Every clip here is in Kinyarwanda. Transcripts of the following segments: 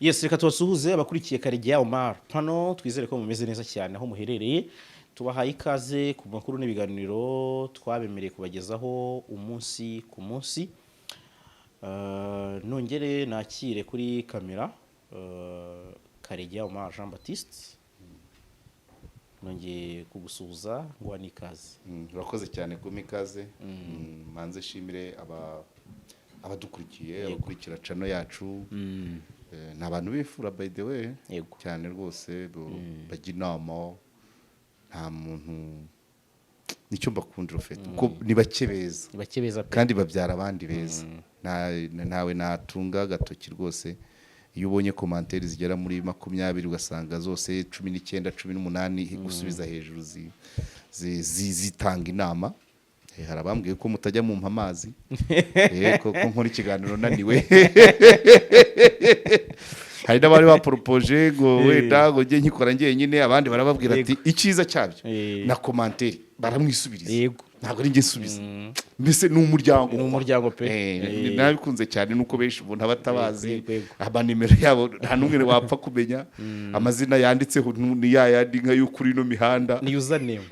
Yes, reka tubasuhuze abakurikiye Karegeya Omar pano. Twizere ko mumeze neza cyane aho muherereye. Tubahaye ikaze ku makuru n'ibiganiro twabemereye kubagezaho umunsi ku munsi. Nongere nakire kuri kamera Karegeya Omar Jean Baptiste. Nongeye kugusuhuza nguha n'ikaze. Urakoze cyane kumpa ikaze. Manze shimire abadukurikiye, abakurikira channel yacu. Ni abantu b'imfura, by the way, cyane rwose, bajya inama. Nta muntu, nicyo mbakundira ufite kuko ni bake beza. Ni bake beza pe. Kandi babyara abandi beza. Ntawe natunga agatoki rwose. Iyo ubonye commentaires zigera muri 20, ugasanga zose 19, 18 gusubiza hejuru zitanga inama. Hari abambwiye ko mutajya mumpa amazi, ko nkora ikiganiro naniwe. Hari n'abari baporopoje ngo wenda ngo njye nkikora njyenyine, abandi barababwira ati icyiza cyabyo na commentaire baramwisubiriza. Ntabwo ari njye nsubiza, mbese ni umuryango. Ni umuryango pe. Nabikunze cyane nuko benshi umuntu aba atabazi. Yego, yego. Amanimero yabo nta n'umwe wapfa kumenya amazina yanditseho, ni ya yandi nka yo kuri ino mihanda. Ni username.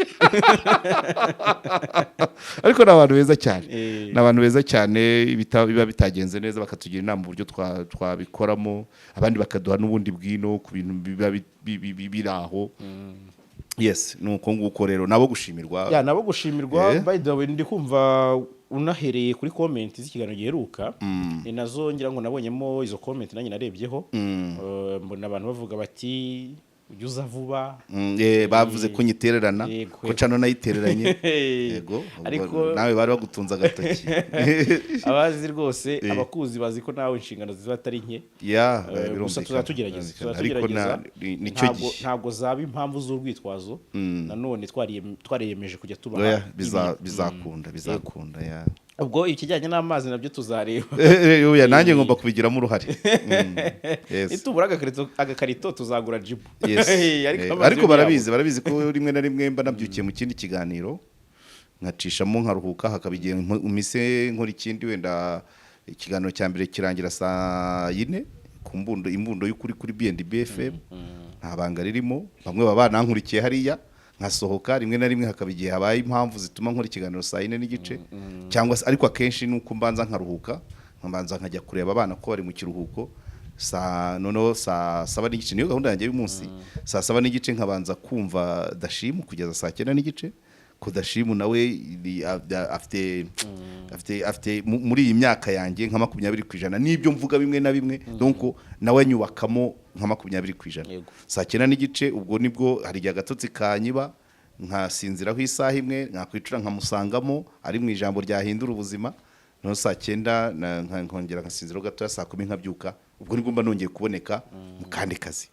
Ariko ni abantu beza cyane. Ni abantu beza cyane. Biba bitagenze neza bakatugira inama uburyo twabikoramo, abandi bakaduha n'ubundi bwino ku bintu biba biri aho. Yes, ni uko nguko rero, nabo gushimirwa. Ya, nabo gushimirwa. By the way, ndi kumva unahereye kuri comment z'ikiganiro giheruka, ni nazo ngira ngo nabonyemo izo comment, nanjye narebyeho. Mbona abantu bavuga bati ujye uza vuba. Bavuze ko nyitererana, ko channel nayitereranye. Yego, ubwo Ariko nawe bari bagutunze agatoki. Abazi rwose, abakuzi bazi ko nawe inshingano ziba atari nke. Ya. Gusa Birumvikana. tuzatugerageza. Birumvikana. Ariko Tuzatugerageza. nicyo gihe. Ntabwo zaba impamvu z'urwitwazo nanone. Twariyemeje kujya tubaha Oya, ibi. bizakunda, bizakunda, ya. Ubwo ikijyanye n'amazi nabyo tuzareba. Oya, nanjye ngomba kubigiramo uruhare. Yes. Nitubura agakarito tuzagura jibu. Yes. Ariko amazi Ariko yo barabizi ko rimwe na rimwe mba nabyukiye mu kindi kiganiro, nkacishamo nkaruhuka, hakaba igihe umise nkora ikindi. Wenda ikiganiro cya mbere kirangira saa yine ku mbundo, Imbundo y'Ukuri kuri B&B FM, nta banga ririmo, bamwe baba banankurikiye hariya, nkasohoka. Rimwe na rimwe hakaba igihe habaye impamvu zituma nkora ikiganiro saa yine n'igice cyangwa se, ariko akenshi ni uko mbanza nkaruhuka, nkabanza nkajya kureba abana ko bari mu kiruhuko. Saa noneho saa saba n'igice niyo gahunda yanjye y'umunsi. Saa saba n'igice nkabanza kumva Dashimu kugeza saa cyenda n'igice, ko Dashimu nawe afite muri iyi myaka yanjye nka 20% n'ibyo mvuga bimwe na bimwe, donc nawe anyubakamo nka 20%. Saa cyenda n'igice ubwo nibwo hari igihe agatotsi kanyiba nkasinziraho isaha imwe, nakwicura nkamusangamo ari mu ijambo ryahindura ubuzima. Noneho saa cyenda nkongera nkasinziraho gatoya, saa kumi nkabyuka, ubwo nibwo mba nongeye kuboneka mu kandi kazi.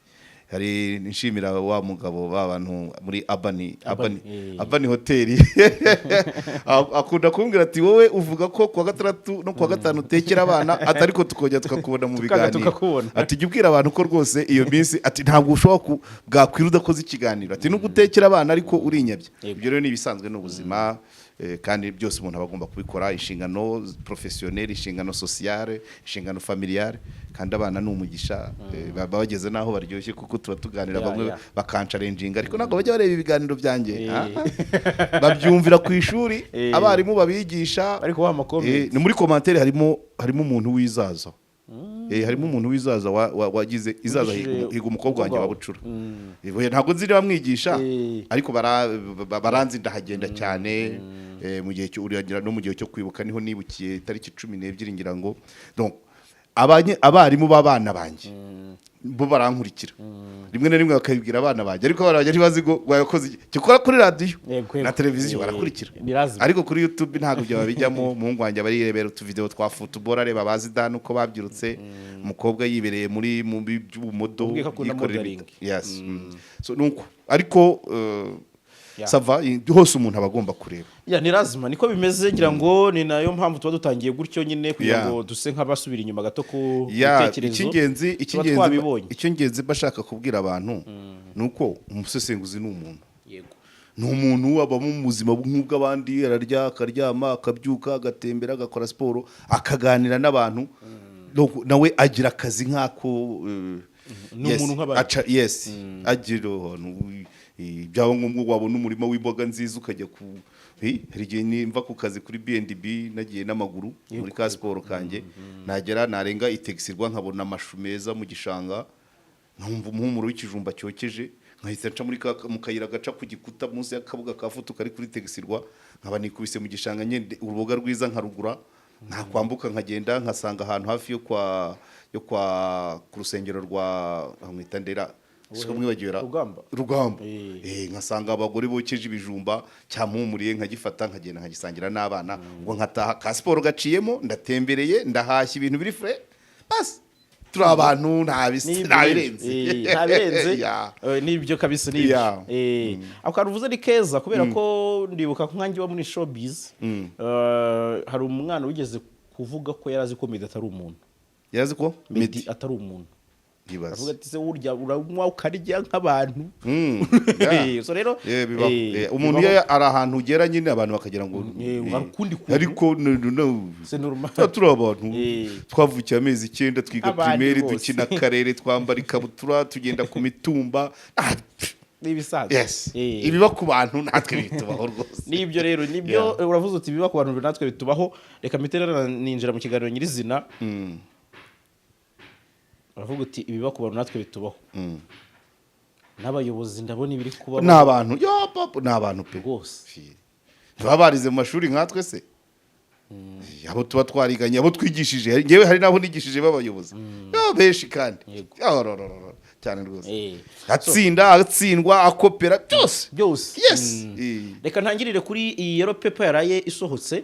Hari nshimira wa mugabo ba bantu muri Abani, Abani, Abani Hoteli. Akunda kumbwira ati wowe uvuga ko kuwa gatandatu no kuwa gatanu utekera abana, ati ariko tukongera tukakubona mu Tukaza biganiro. Tukakubona. Ati jya ubwira abantu ko rwose iyo minsi, ati ntabwo ushobora bwakwira udakoze ikiganiro, ati nubwo utekera abana ariko urinyabya. Ibyo rero ni ibisanzwe, ni ubuzima, kandi byose umuntu aba agomba kubikora: inshingano professionnelle, inshingano sociale, inshingano familiale. Kandi abana ni umugisha, baba bageze n'aho baryoshye kuko tuba tuganira, bamwe bakancarenjinga, ariko ntabwo bajya bareba ibiganiro byanjye. Ah, babyumvira ku ishuri, abarimu babigisha. Bari kubaha ama comments. Ni muri commentaire harimo umuntu w'izaza. Harimo umuntu w'izaza wagize izaza Wigishije higa umukobwa wanjye wa umukobwa bucura. Oya, ntabwo nzi niba mwigisha, ariko baranzi, ndahagenda cyane. Mu gihe cyo uragira no mu gihe cyo kwibuka niho nibukiye itariki 12 ngira ngo. Donc abarimu b'abana banjye bo barankurikira, rimwe na rimwe bakabibwira abana banjye, ariko abana banjye ntibazi ngo wakoze iki. Gikora kuri radiyo na televiziyo, barakurikira. Ni lazima. Ariko kuri YouTube ntabwo ibyo babijyamo. Umuhungu wanjye aba yirebera utuvideo twa football, areba ba Zidane uko babyirutse, umukobwa yibereye mu by'ubumodo, Ubwiye ko akunda yikorera modeling. Yes. So nuko ariko ça va, hose umuntu aba agomba kureba. Ya, ni lazima, niko bimeze. Ngira ngo ni nayo mpamvu tuba dutangiye gutyo nyine kugira ngo duse nk'abasubira inyuma gato ku bitekerezo icy'ingenzi tuba icy'ingenzi twabibonye. Icy'ingenzi mba shaka kubwira abantu ni uko umusesenguzi ni umuntu, ni umuntu abamo mu buzima nk'ubw'abandi: ararya, akaryama, akabyuka, agatembera, agakora siporo, akaganira n'abantu. Donc, nawe agira akazi nk'ako Ni yes, umuntu nk'abandi. aca yes, agira ahantu byaba ngombwa wabona umurima w'imboga nziza ukajya ku hari igihe nimva ku kazi kuri B&B nagiye n'amaguru muri ka siporo kanjye, nagera narenga itegisirwa nkabona amashu meza mu gishanga, nkumva umuhumuro w'ikijumba cyokeje, nkahita nca muri mu kayira gaca ku gikuta munsi y'akabuga ka futu kari kuri tegisirwa, nkaba nikubise mu gishanga nyende uruboga rwiza nkarugura, nakwambuka nkagenda nkasanga ahantu hafi yo kwa ku rusengero rwa bamwita ndera, siko mwibagiwe ra? Rugamba. Rugamba. Eh. Nkasanga abagore bokeje ibijumba cyampumuriye, nkagifata nkagenda nkagisangira n'abana, ubwo nkataha ka siporo gaciyemo, ndatembereye, ndahashya ibintu biri frais, basi turi abantu, nta birenze. Nta birenze. Yeah. Nibyo kabisa, nibyo. Ako kantu uvuze ni keza, kubera ko ndibuka ko nkanjye uba muri showbiz, hari umwana wigeze kuvuga ko yari azi ko Meddy atari umuntu. Yazi ko Meddy Meddy atari umuntu. Ntibaze. Avuga ati: "Se urya, uranywa, ukarya nk'abantu?" Yeah. So rero Yeah, bibaho. Umuntu bibaho. iyo ari ahantu ugera nyine abantu bakagira ngo hari ukundi kuntu. Ariko no, C'est normal. tuba turi abantu, twavukiye amezi 9, twiga Abandi primaire, bose. dukina akarere, twambara ikabutura, tugenda ku mitumba. Ah, Ni ibisanzwe. Yes, ibiba ku bantu natwe bitubaho rwose. Nibyo rero, nibyo. Uravuze uti ibiba ku bantu natwe bitubaho. Reka mpite rero ninjira mu kiganiro nyirizina. Uravuga uti ibiba ku bantu natwe bitubaho, n'abayobozi ndabona ibiri kuba. Ni abantu yo papa, ni abantu pe. Rwose. Ntibaba barize mu mashuri nkatwe se? Abo tuba twariganye, abo twigishije, ngewe hari n'abo nigishije b'abayobozi. Yo, benshi kandi. Yo, ro, ro, ro, ro, cyane rwose. Atsinda, atsindwa, akopera, byose. Byose. Yes. Reka ntangirire kuri iyi yellow paper yaraye isohotse.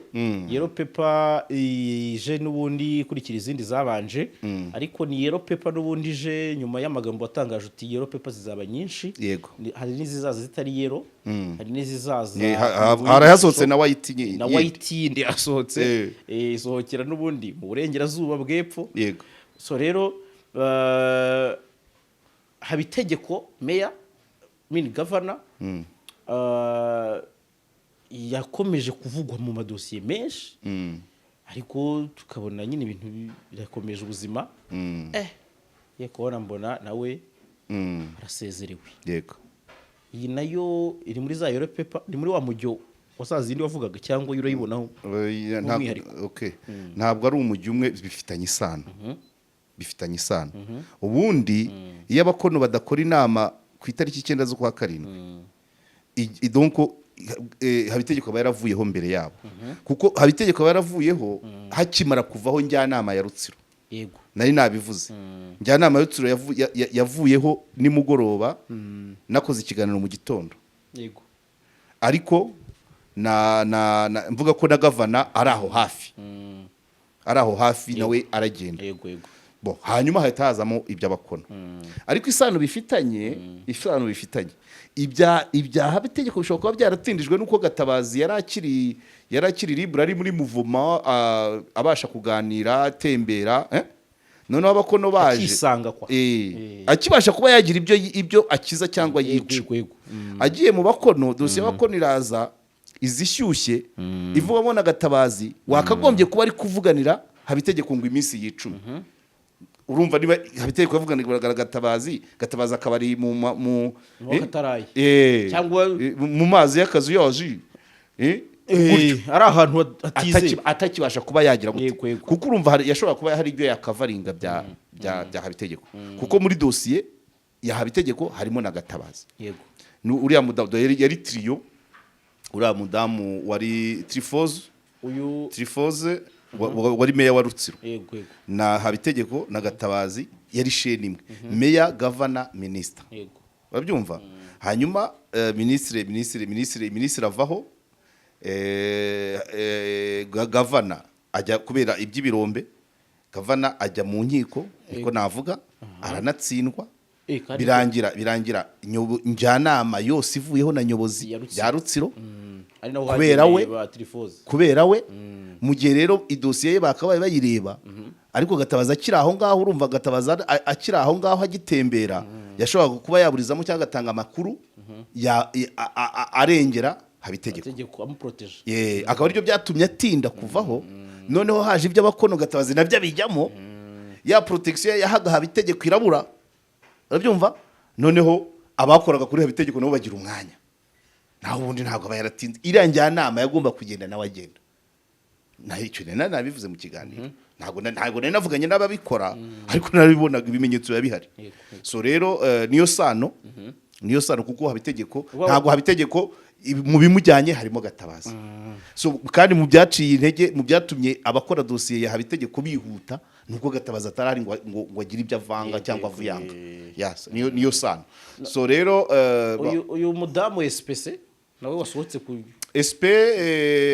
Yellow paper ije n'ubundi ikurikira izindi zabanje, ariko ni yellow paper n'ubundi ije nyuma y'amagambo watangaje uti yellow paper zizaba nyinshi. Hari n'izizaza zitari yellow, hari n'izizaza Harahasohotse na white na white yindi yasohotse. Isohokera n'ubundi mu burengerazuba bw'epfo. So rero haba itegeko meya mini gavana yakomeje kuvugwa mu madosiye menshi, ariko tukabona nyine ibintu birakomeje ubuzima. Ye kubona mbona nawe arasezerewe. Iyi nayo iri muri za yellow paper, ni muri wa mujyo wa za zindi wavugaga, cyangwa yo urayibonaho Oya, nk'umwihariko? Okay. Ntabwo ari umujyi umwe, bifitanye isano, bifitanye isano. Ubundi iyo abakono badakora inama ku itariki 9 z'ukwa karindwi, donc Habitegeko aba yaravuyeho mbere yabo, kuko Habitegeko aba yaravuyeho hakimara kuvaho njyanama ya Rutsiro. Nari nabivuze, njyanama ya Rutsiro yavuyeho nimugoroba, nakoze ikiganiro mu gitondo. Ariko na mvuga ko na gavana ari aho hafi, ari aho hafi, nawe aragenda. yego yego Bo hanyuma hahita hazamo iby'abakono, ariko isano bifitanye ibya Habitegeko bishobora kuba byaratindijwe n'uko Gatabazi yari akiri libre, ari muri muvuma, abasha kuganira, atembera, eh? Noneho abakono baje Akisanga kwa. Akibasha kuba yagira ibyo akiza cyangwa yica. yego yego Agiye mu bakono, dosiye y'abakono iraza izishyushye, ivugwamo na Gatabazi wakagombye kuba ari kuvuganira Habitegeko ngo iminsi yicumi. Urumva niba Habitegeko yavuganiraga Gatabazi, Gatabazi akaba ari mu Mu Katarayi. Mu mazi y'akazu yaje, gutyo. Ari ahantu hatizeye. Atakibasha kuba yagira gute. Yego. Kuko urumva yashobora kuba hari ibyo yakavaringa bya Habitegeko, kuko muri dosiye ya Habitegeko harimo na Gatabazi. Ni uriya mudamu yari trio, uriya mudamu wari Trifoze. Uyu Trifoze wari meya wa Rutsiro yego yego na Habitegeko na Gatabazi, yari chaîne imwe: meya, gavana, minisita. Urabyumva? Hanyuma minisitiri avaho, gavana ajya kubera iby'ibirombe, gavana ajya mu nkiko, niko navuga, aranatsindwa. Kandi Birangira njyanama yose ivuyeho na nyobozi Ya Rutsiro. ya Rutsiro. Ari naho Kubera hagendeye we. ba Trifoze. Kubera we. Mu gihe rero idosiye ye bakabaye bayireba, ariko Gatabaza akiri aho ngaho, urumva Gatabaza akiri aho ngaho agitembera, yashoboraga kuba yaburizamo cyangwa agatanga amakuru arengera Habitegeko. Amategeko amuproteje. Akaba aribyo byatumye atinda kuvaho. Noneho haje iby'abakono, Gatabazi nabyo abijyamo. Ya protection yahaga Habitegeko irabura, urabyumva? Noneho abakoraga kuri Habitegeko nabo bagira umwanya. Naho ubundi ntabwo aba yaratinze. Iriya njyanama yagomba kugenda nawe agenda. Naho icyo nari nabivuze mu kiganiro, ntabwo nari navuganye n'ababikora, ariko narabibonaga, ibimenyetso biba bihari. So rero niyo sano, niyo sano, kuko Habitegeko, ntabwo Habitegeko mu bimujyanye harimo Gatabazi. So kandi mu byaciye intege, mu byatumye abakora dosiye ya Habitegeko bihuta, nuko Gatabazi atarari ngo agire ibyo avanga cyangwa avuyanga. Yes, niyo sano. So rero Uyu mudamu SPC nawe wasohotse ku SP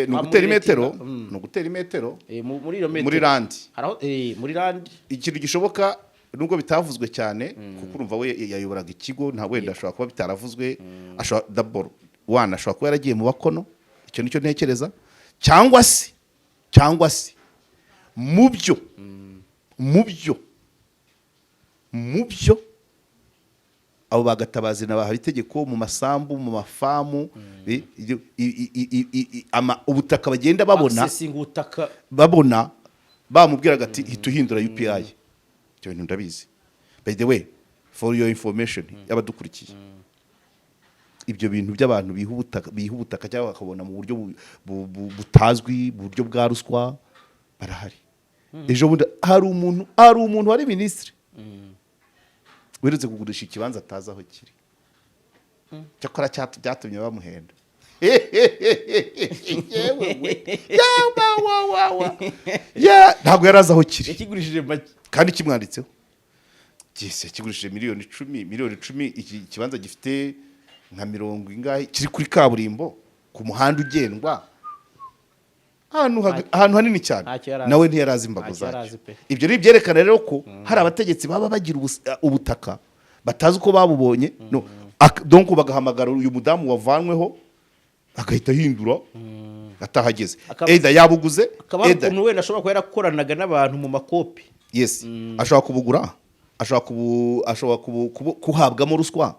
ni ugutera imetero. Bamuretinga. Ni ugutera imetero. Muri iyo metero Muri land. Haraho muri land. Ikintu gishoboka, nubwo bitavuzwe cyane, kuko urumva we yayoboraga ikigo, nta wenda ashobora kuba bitaravuzwe, ashobora double one, ashobora kuba yaragiye mu bakono, icyo nicyo ntekereza, cyangwa se mu byo abo bagatabazi na Habitegeko mu masambu, mu mafamu, ubutaka bagenda babona, Accessing ubutaka. Babona bamubwiraga ati: "Hita uhindura UPI." Ibyo bintu ndabizi. By the way, for your information y'abadukurikiye, ibyo bintu by'abantu biha ubutaka cyangwa bakabona mu buryo butazwi, mu buryo bwa ruswa, barahari. Ejo bundi hari umuntu wari minisitiri weretse kugurisha ikibanza atazi aho kiri. Cyakora byatumye bamuhenda. Yewe we, yawa wa wa wa Ya, ntabwo yari azi aho kiri. Yakigurishije make. Kandi kimwanditseho. Gise yakigurishije miliyoni 10, miliyoni 10. Iki kibanza gifite nka mirongo ingahe, kiri kuri kaburimbo, ku muhanda ugendwa, ahantu hanini cyane. Ntacyo yari azi. Nawe ntiyari azi imbago Ntacyo yari zacyo. azi pe. Ibyo ni ibyerekana rero ko hari abategetsi baba bagira ubutaka batazi uko babubonye. No, donc bagahamagara uyu mudamu wavanweho, agahita ahindura atahageze. Eda yabuguze. Akaba ari Eda ukuntu wenda ashobora kuba yarakoranaga n'abantu mu makopi. Yes, ashobora kubugura, ashobora kuhabwamo ruswa.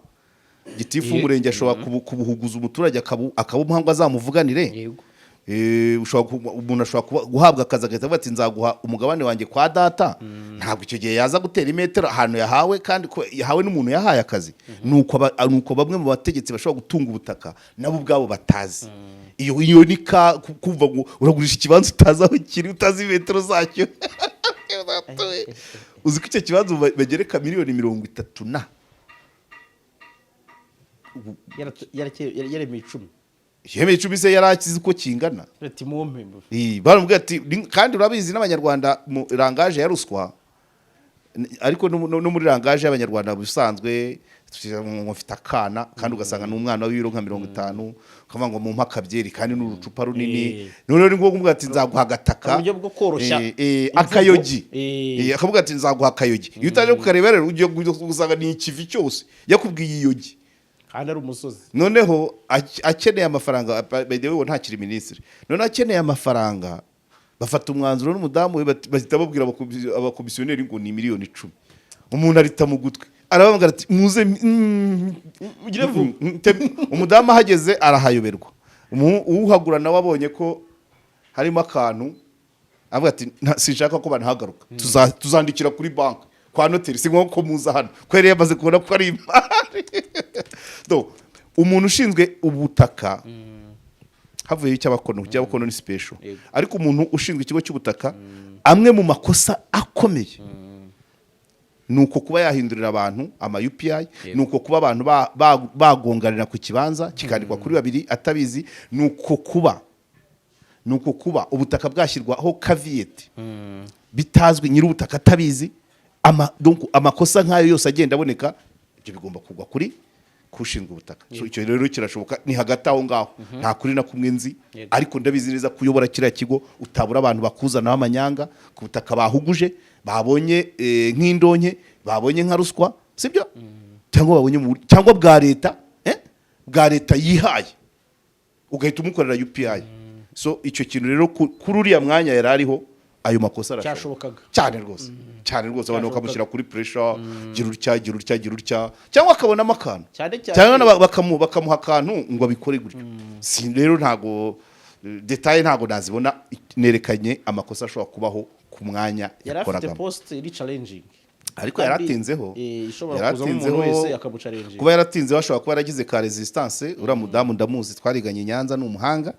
Gitifu w'umurenge ashobora kubuhuguza umuturage, akabumuha ngo azamuvuganire. Umuntu ashobora guhabwa akazi, agahita avuga ati: "Nzaguha umugabane wanjye kwa data." Ntabwo icyo gihe yaza gutera imetero ahantu yahawe, kandi ko yahawe n'umuntu yahaye akazi. Nuko bamwe mu bategetsi bashobora gutunga ubutaka nabo ubwabo batazi. Iyo ni kumva ngo uragurisha ikibanza utazi aho kiri, utazi imetero zacyo. Uzi ko icyo kibanza bagereka miliyoni 30 na Yaremeye 10. Yemeye 10 se yari akizi uko kingana? Ati: "Mumpe." Baramubwira ati kandi urabizi n'Abanyarwanda mu langage ya ruswa, ariko no muri langage y'Abanyarwanda bisanzwe, ngo mfite akana, kandi ugasanga ni umwana w'ibiro nka 50, ukavuga ngo mumpe akabyeri, kandi ni urucupa runini. Noneho ni ngombwa kumubwira ati: "Nzaguha agataka." Uburyo bwo koroshya imvugo. Akayogi. Akavuga ati: "Nzaguha akayogi." Iyo utaje kukareba rero, ugiye gusanga ni ikivi cyose yakubwiye iyogi. Kandi ari umusozi. Noneho akeneye amafaranga, by the way, uwo ntakiri minisitiri. Noneho akeneye amafaranga, bafata umwanzuro n'umudamu we, bahita babwira abakomisiyoneri ngo ni miliyoni 10. Umuntu arita mu gutwi, arababwira ati: "Muze Ugire vuba." Umudamu ahageze arahayoberwa. Uwuhagura nawe abonye ko harimo akantu, avuga ati: "Sinshaka ko banahagaruka. Tuzandikira kuri banki kwa noteri, si ngombwa ko muza hano," ko yari yamaze kubona ko ari imari. Do, umuntu ushinzwe ubutaka, havuyeho icy'abakono, icy'abakono ni special. Ariko umuntu ushinzwe ikigo cy'ubutaka, amwe mu makosa akomeye ni uko kuba yahindurira abantu ama UPI, ni uko kuba abantu bagonganira ku kibanza kikandikwa kuri babiri atabizi, ni uko kuba ubutaka bwashyirwaho caveat bitazwi, nyir'ubutaka atabizi. Donc amakosa nk'ayo yose agenda aboneka, ibyo bigomba kugwa kuri kushinzwe ubutaka. So icyo rero kirashoboka, ni hagati aho ngaho, nta kuri na kumwe nzi. Ariko ndabizi neza ko uyobora kiriya kigo utabura abantu bakuzanaho amanyanga ku butaka bahuguje, babonye nk'indonke, babonye nka ruswa, sibyo? Cyangwa babonye cyangwa bwa leta, bwa leta yihaye, ugahita umukorera UPI. So icyo kintu rero, kuri uriya mwanya yari ariho, ayo makosa arashoboka. Cyashobokaga. Cyane rwose, cyane rwose. Abantu Cyashobokaga. bakamushyira kuri pressure: "Gira utya, gira utya, gira utya," cyangwa akabonamo akantu. Cyane cyane Cyangwa bakamuha akantu ngo abikore gutyo. Si rero, ntago détails ntago nazibona. Nerekanye amakosa ashobora kubaho. ku mwanya Yari afite yakoragamo. poste iri challenging. Ariko Kandi, yaratinzeho. ishobora kuzamo umuntu Yaratinzeho. wese akamuchallenginga. Kuba yaratinzeho, ashobora kuba yaragize ka resistance. Uriya mudamu ndamuzi, twariganye i Nyanza, ni umuhanga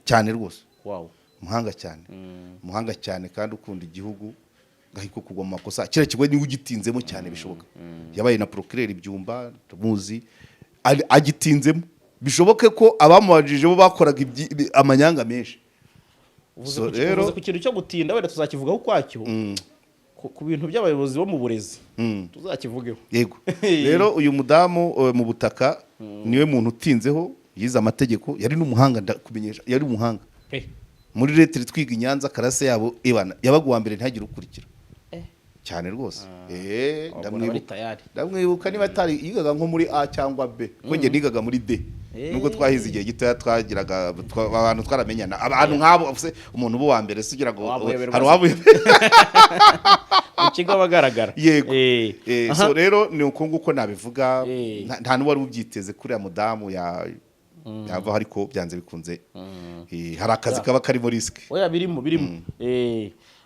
cyane rwose. Umuhanga cyane, umuhanga cyane kandi ukunda igihugu, ariko kugwa mu makosa, kiriya kigo niwe ugitinzemo cyane bishoboka. Yabaye na procureur Ibyumba, ndamuzi. Agitinzemo, bishoboke ko abamubanjirije bo bakoraga amanyanga menshi. Uvuze So, ku rero- uvuze ku kintu cyo gutinda, wenda tuzakivugaho ukwacyo, ku bintu by'abayobozi bo mu burezi tuzakivugeho. Yego, rero uyu mudamu mu butaka niwe muntu utinzeho, yize amategeko, yari n'umuhanga, ndakumenyesha, yari umuhanga. Muri lettres twiga i Nyanza, classe yabo ibana yabaga uwa mbere, ntihagire ukurikira. Cyane rwose. Wabona Ndamwibuka. bari tayari. Ndamwibuka, niba atari yigaga nko muri A cyangwa B, ko njye nigaga muri D. Nubwo twahize igihe gitoya, twagiraga abantu twaramenyana, abantu nk'abo se, umuntu uba uwa mbere se ugira ngo Wamuyoberwa hari se. uwamuyoberwa? Mu kigo abagaragara. Yego. So rero ni uko nguko nabivuga. Nta n'uwari ubyiteze kuri uriya mudamu yavaho, ariko byanze bikunze hari akazi kaba karimo risque. Oya, birimo, birimo.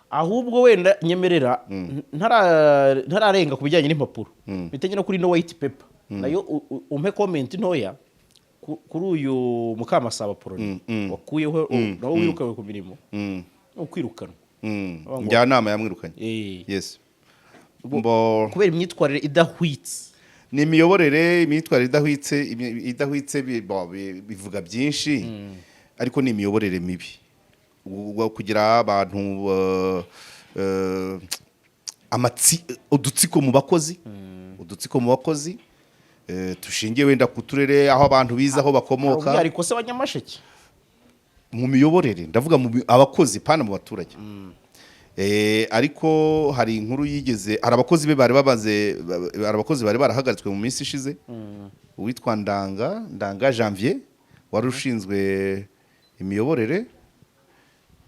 Ahubwo wenda nyemerera ntararenga ku bijyanye n'impapuro, bitanye no kuri no white paper nayo, umpe comment ntoya kuri uyu Mukamasabo Apollonie wakuyeho, nawe wirukanwe ku mirimo, ni ukwirukanwa. Avuga ngo- Njyanama yamwirukanye. Yes. Kubera imyitwarire idahwitse. Ni imiyoborere, imyitwarire idahwitse, idahwitse bivuga byinshi, ariko ni imiyoborere mibi. Kugira abantu udutsiko mu bakozi, udutsiko mu bakozi tushingiye wenda ku turere, aho abantu bize, aho bakomoka. Umwihariko se wa Nyamasheke? Mu miyoborere ndavuga mu abakozi, pana mu baturage. Ariko hari inkuru yigeze, hari abakozi be bari babaze, hari abakozi bari barahagaritswe mu minsi ishize, uwitwa Ndanga Janvier wari ushinzwe imiyoborere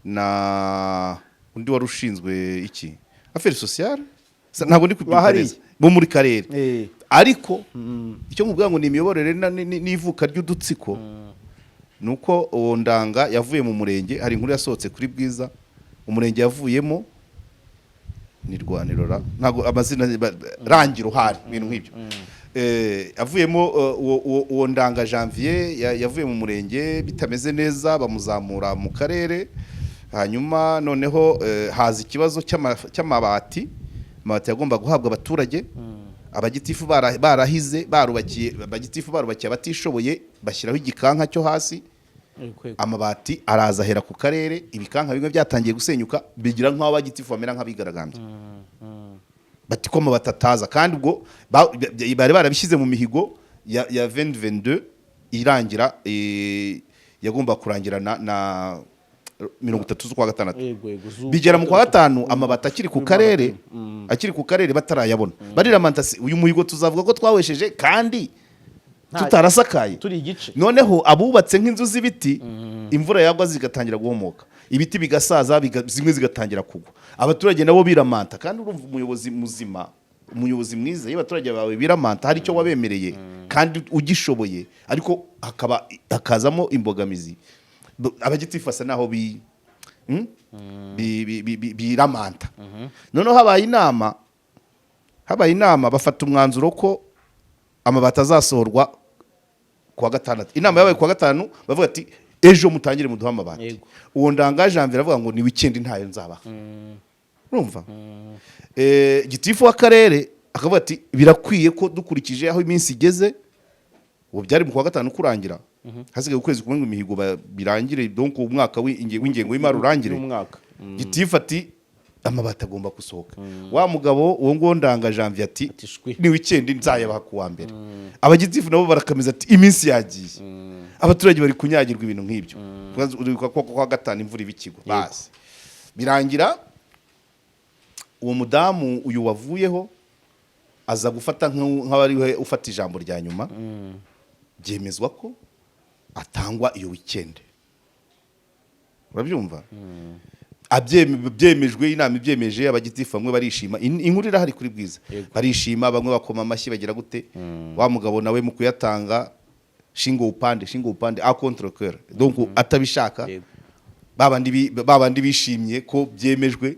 na undi wari ushinzwe iki, affaires sociales. Ntabwo ndi kubyibuka Bahariye. neza, bo muri karere. Ariko icyo mubwira ngo ni imiyoborere n'ivuka ry'udutsiko, ni uko uwo Ndanga yavuye mu murenge. Hari inkuru yasohotse kuri Bwiza, umurenge yavuyemo ni Rwaniro, ntabwo amazina Rangiro, hari ibintu nk'ibyo. Avuyemo uwo Ndanga Janvier yavuye mu murenge bitameze neza, bamuzamura mu karere. Hanyuma noneho haza ikibazo cy'amabati, amabati yagomba guhabwa abaturage. Abagitifu barahize, barubakiye, abagitifu barubakiye abatishoboye, bashyiraho igikanka cyo hasi. Amabati araza ahera ku karere, ibikanka bimwe byatangiye gusenyuka, bigira nk'aho abagitifu bamera nk'abigaragambya, bati ko amabati ataza, kandi ubwo bari barabishyize mu mihigo ya 2022 irangira, yagomba kurangira na 30 z'ukwa gatandatu. Yego yego Bigera mu kwa gatanu, amabati akiri ku karere, akiri ku karere, batarayabona. Bariramanta se, uyu muhigo tuzavuga ko twawesheje kandi tutarasakaye? Turi igice. Noneho abubatse nk'inzu z'ibiti, imvura yagwa zigatangira guhomoka, ibiti bigasaza, zimwe zigatangira kugwa, abaturage nabo biramanta. Kandi urumva umuyobozi muzima, umuyobozi mwiza, iyo abaturage bawe biramanta, hari icyo wabemereye kandi ugishoboye, ariko hakaba hakazamo imbogamizi, abagitifu asa naho bi biramanta. Noneho habaye inama, bafata umwanzuro ko amabati azasohorwa kuwa gatandatu. Inama yabaye kuwa gatanu, bavuga ati ejo mutangire muduhe amabati. Uwo Ndanga Janvier avuga ngo ni weekend ntayo nzabaha. Urumva, gitifu w'akarere akavuga ati birakwiye ko dukurikije aho iminsi igeze, ubu byari mu kwa gatanu kurangira, hasigaye ukwezi kumwe ngo imihigo birangire, donc umwaka w'ingengo y'imari urangire. Y'umwaka. Gitifu ati amabati agomba gusohoka. Wa mugabo uwo nguwo Ndanga Janvier ati Ati shwi. ni weekend, nzayabaha ku wa mbere. Abagitifu nabo barakameza ati iminsi yagiye, abaturage bari kunyagirwa, ibintu nk'ibyo. Uribuka ko kwa gatanu imvura iba ikigwa. Basi birangira uwo mudamu uyu wavuyeho aza gufata nk'abari we ufata ijambo rya nyuma, byemezwa ko atangwa iyo weekend. Urabyumva? Byemejwe, inama ibyemeje, abagitifu bamwe barishima. Inkuru irahari kuri Bwiza. Barishima, bamwe bakoma amashyi, bagira gute. Wa mugabo nawe mu kuyatanga, shingo upande, shingo upande, à contre cœur, donc atabishaka. Babandi bishimye ko byemejwe.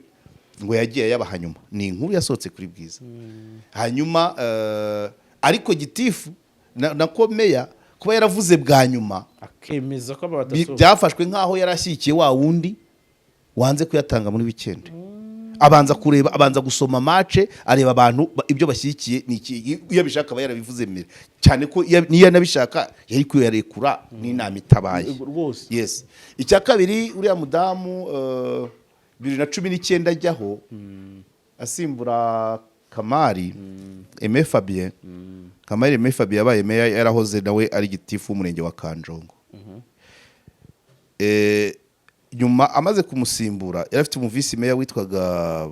Ngo yagiye ayabaha nyuma. Ni inkuru yasohotse kuri Bwiza. Hanyuma ariko gitifu na ko meya kuba yaravuze bwa nyuma, akemeza ko amabati asohoka, byafashwe nk'aho yari ashyigikiye wa wundi wanze kuyatanga muri weekend. Abanza kureba, abanza gusoma match, areba abantu ibyo bashyigikiye ni iki. Iyo abishaka aba yarabivuze mbere, cyane ko niyo anabishaka yari kuyarekura n'inama itabaye. Rwose. Yes. Icya kabiri, uriya mudamu 2019 ajyaho asimbura Kamari Aime Fabien. Kamari Aime Fabien yabaye meya yarahoze nawe ari gitifu w'umurenge wa Kanjongo. Nyuma amaze kumusimbura, yari afite umuvisi meya witwaga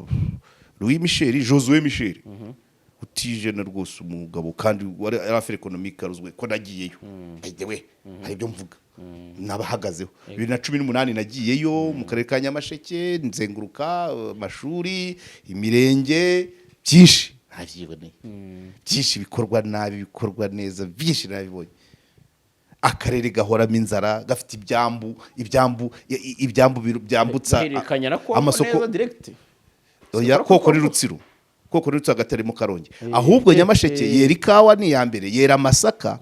Louis Michel, Josue Michel, utijena rwose, umugabo kandi wari yari affaire économique aruzwe ko nagiyeyo. By the way, hari ibyo mvuga nabahagazeho. 2018 nagiyeyo mu karere ka Nyamasheke, nzenguruka amashuri, imirenge, byinshi nabyiboneye, byinshi bikorwa nabi, bikorwa neza, byinshi nabibonye. Akarere gahoramo inzara, gafite ibyambu byambutsa Ihererekanya na Kongo amasoko. Neza direct. Oya, Koko ni Rutsiro, Koko ni Rutsiro, hagati harimo Karongi. Ahubwo Nyamasheke yera ikawa, ni iya mbere, yera amasaka,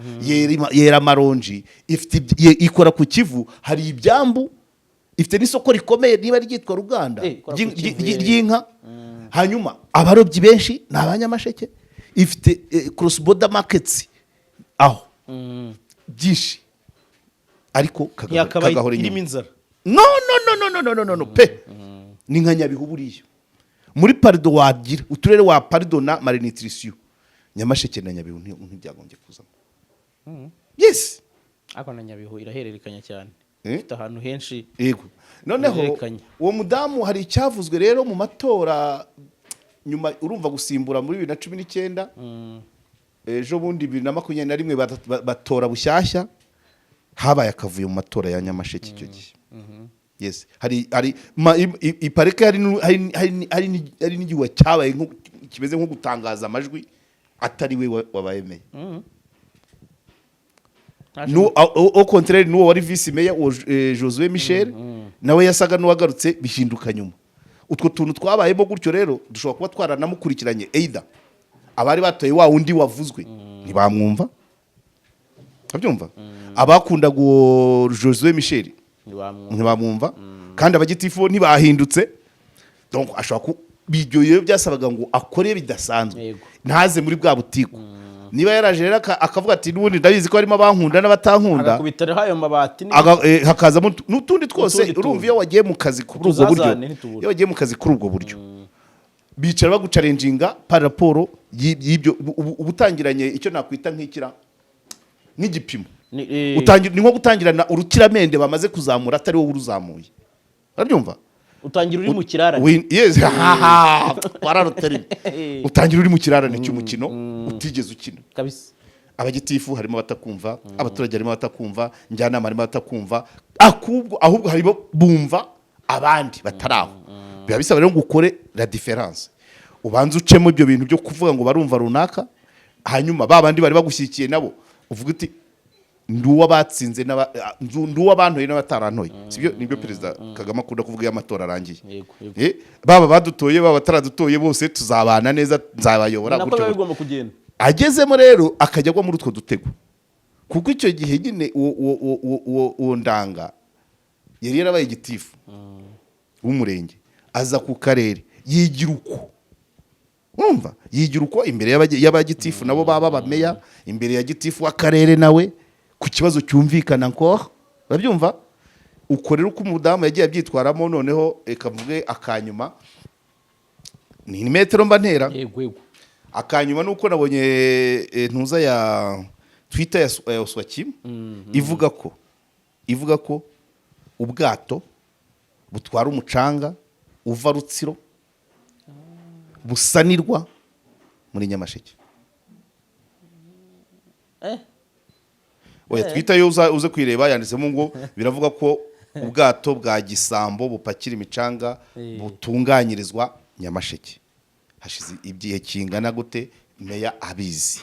yera amaronji, ifite ikora ku Kivu, hari ibyambu, ifite n'isoko rikomeye niba ryitwa Ruganda Ikora ku Kivu, ry'inka. Hanyuma abarobyi benshi ni Abanyamasheke, ifite cross border markets aho byinshi, ariko Ntiyakabaye kagahora irimo inyuma. inzara. No, no, no, no, no, no, no, no, no pe, ni nka Nyabihu. Buriya muri parido wagira uturere wa parido na malnutrition, Nyamasheke na Nyabihu ntibyagombye kuzamo. Yes. Ariko na Nyabihu irahererekanya cyane. Eh? Ifite ahantu henshi. Yego. Noneho Bihererekanya. uwo mudamu hari icyavuzwe rero mu matora nyuma. Urumva gusimbura muri 2019, ejo bundi 2021 batora bushyashya, habaye akavuyo mu matora ya Nyamasheke icyo gihe. Yes, hari iparike, hari nu- hari hari hari ni- hari n'igihuha cyabaye kimeze nko gutangaza amajwi atari we wabaye meya. Au contraire, n'uwo wari vice meya, uwo Josue Michel, nawe yasaga n'uwagarutse, bihinduka nyuma. Utwo tuntu twabayemo gutyo rero dushobora kuba twaranamukurikiranye. Either abari batoye wa wundi wavuzwe ntibamwumva, abyumva, abakundaga uwo Josue Michel Ntibamwumva. ntibamwumva, kandi abagitifu bo ntibahindutse. Donc ashobora ku ibyo rero byasabaga ngo akore bidasanzwe, ntaze muri bwa butiku. Niba yaraje rero akavuga ati: "N'ubundi ndabizi ko harimo abankunda n'abatankunda." Agakubita ayo mabati Hakazamo n'utundi twose. N'utundi Urumva tuntu. iyo wagiye mu kazi kuri ubwo buryo, Utuzazane ntitubura. iyo wagiye mu kazi kuri ubwo buryo, bicara baguchallenginga par rapport y'ibyo uba utangiranye, icyo nakwita nk'igipimo. Ni nko gutangirana urukiramende bamaze kuzamura atari wowe uruzamuye, urabyumva? Utangira uri mu kirarane. Yes, haha, wararutereye. Utangira uri mu kirarane cy'umukino utigeze ukina. Kabisa. Abagitifu harimo abatakumva, abaturage harimo abatakumva, njyanama harimo abatakumva, ahubwo harimo bumva abandi batari aho. Biba bisaba rero ngo ukore la différence, ubanze ucemo ibyo bintu byo kuvuga ngo barumva runaka, hanyuma ba bandi bari bagushyigikiye nabo uvuga uti: "Ndi uw'abatsinze ndi uw'abantoye n'abatarantoye." Sibyo? Nibyo Perezida Kagame akunda kuvuga iyo amatora arangiye. Yego, yego. Baba badutoye, baba bataradutoye, bose tuzabana neza, nzabayobora Nako gutyo biba gutyo. bigomba kugenda. Agezemo rero akajya agwa muri utwo dutego, kuko icyo gihe nyine uwo Ndanga yari yarabaye gitifu w'umurenge, aza ku karere yigira uko, urumva, yigira uko imbere y'abagitifu nabo baba bameya, imbere ya gitifu w'akarere nawe ku kibazo cyumvikana encore, urabyumva? Uko rero uko umudamu yagiye abyitwaramo. Noneho reka mvuge akanyuma, ni metero mba ntera. Yego, yego. Akanyuma ni uko nabonye ntuza ya Twitter ya Oswakim ivuga ko ubwato butwara umucanga uva Rutsiro busanirwa muri Nyamasheke. Oya, Twitter yo uze kuyireba, yanditsemo ngo biravuga ko ubwato bwa Gisambo bupakira imicanga butunganyirizwa Nyamasheke. Hashize igihe kingana gute meya abizi?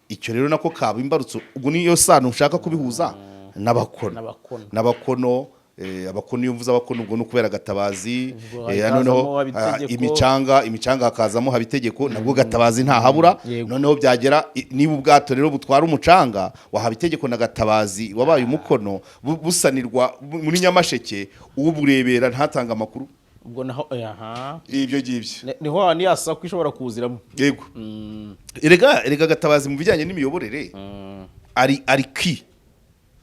Icyo rero nako kaba imbarutso. Ubwo niyo sano ushaka kubihuza n'Abakono. N'Abakono. N'Abakono. Abakono, iyo mvuze abakono ubwo ni ukubera Gatabazi. Ubwo Noneho hakazamo Habitegeko. Imicanga hakazamo Habitegeko, nabwo Gatabazi ntahabura. Noneho byagera niba ubwato rero butwara umucanga wa Habitegeko na Gatabazi wabaye umukono busanirwa muri Nyamasheke, uburebera ntatanga amakuru. Ubwo naho, aha. Ibyo ngibyo. Niho hantu yasako ishobora kuziramo. Yego, erega Gatabazi mu bijyanye n'imiyoborere ari ki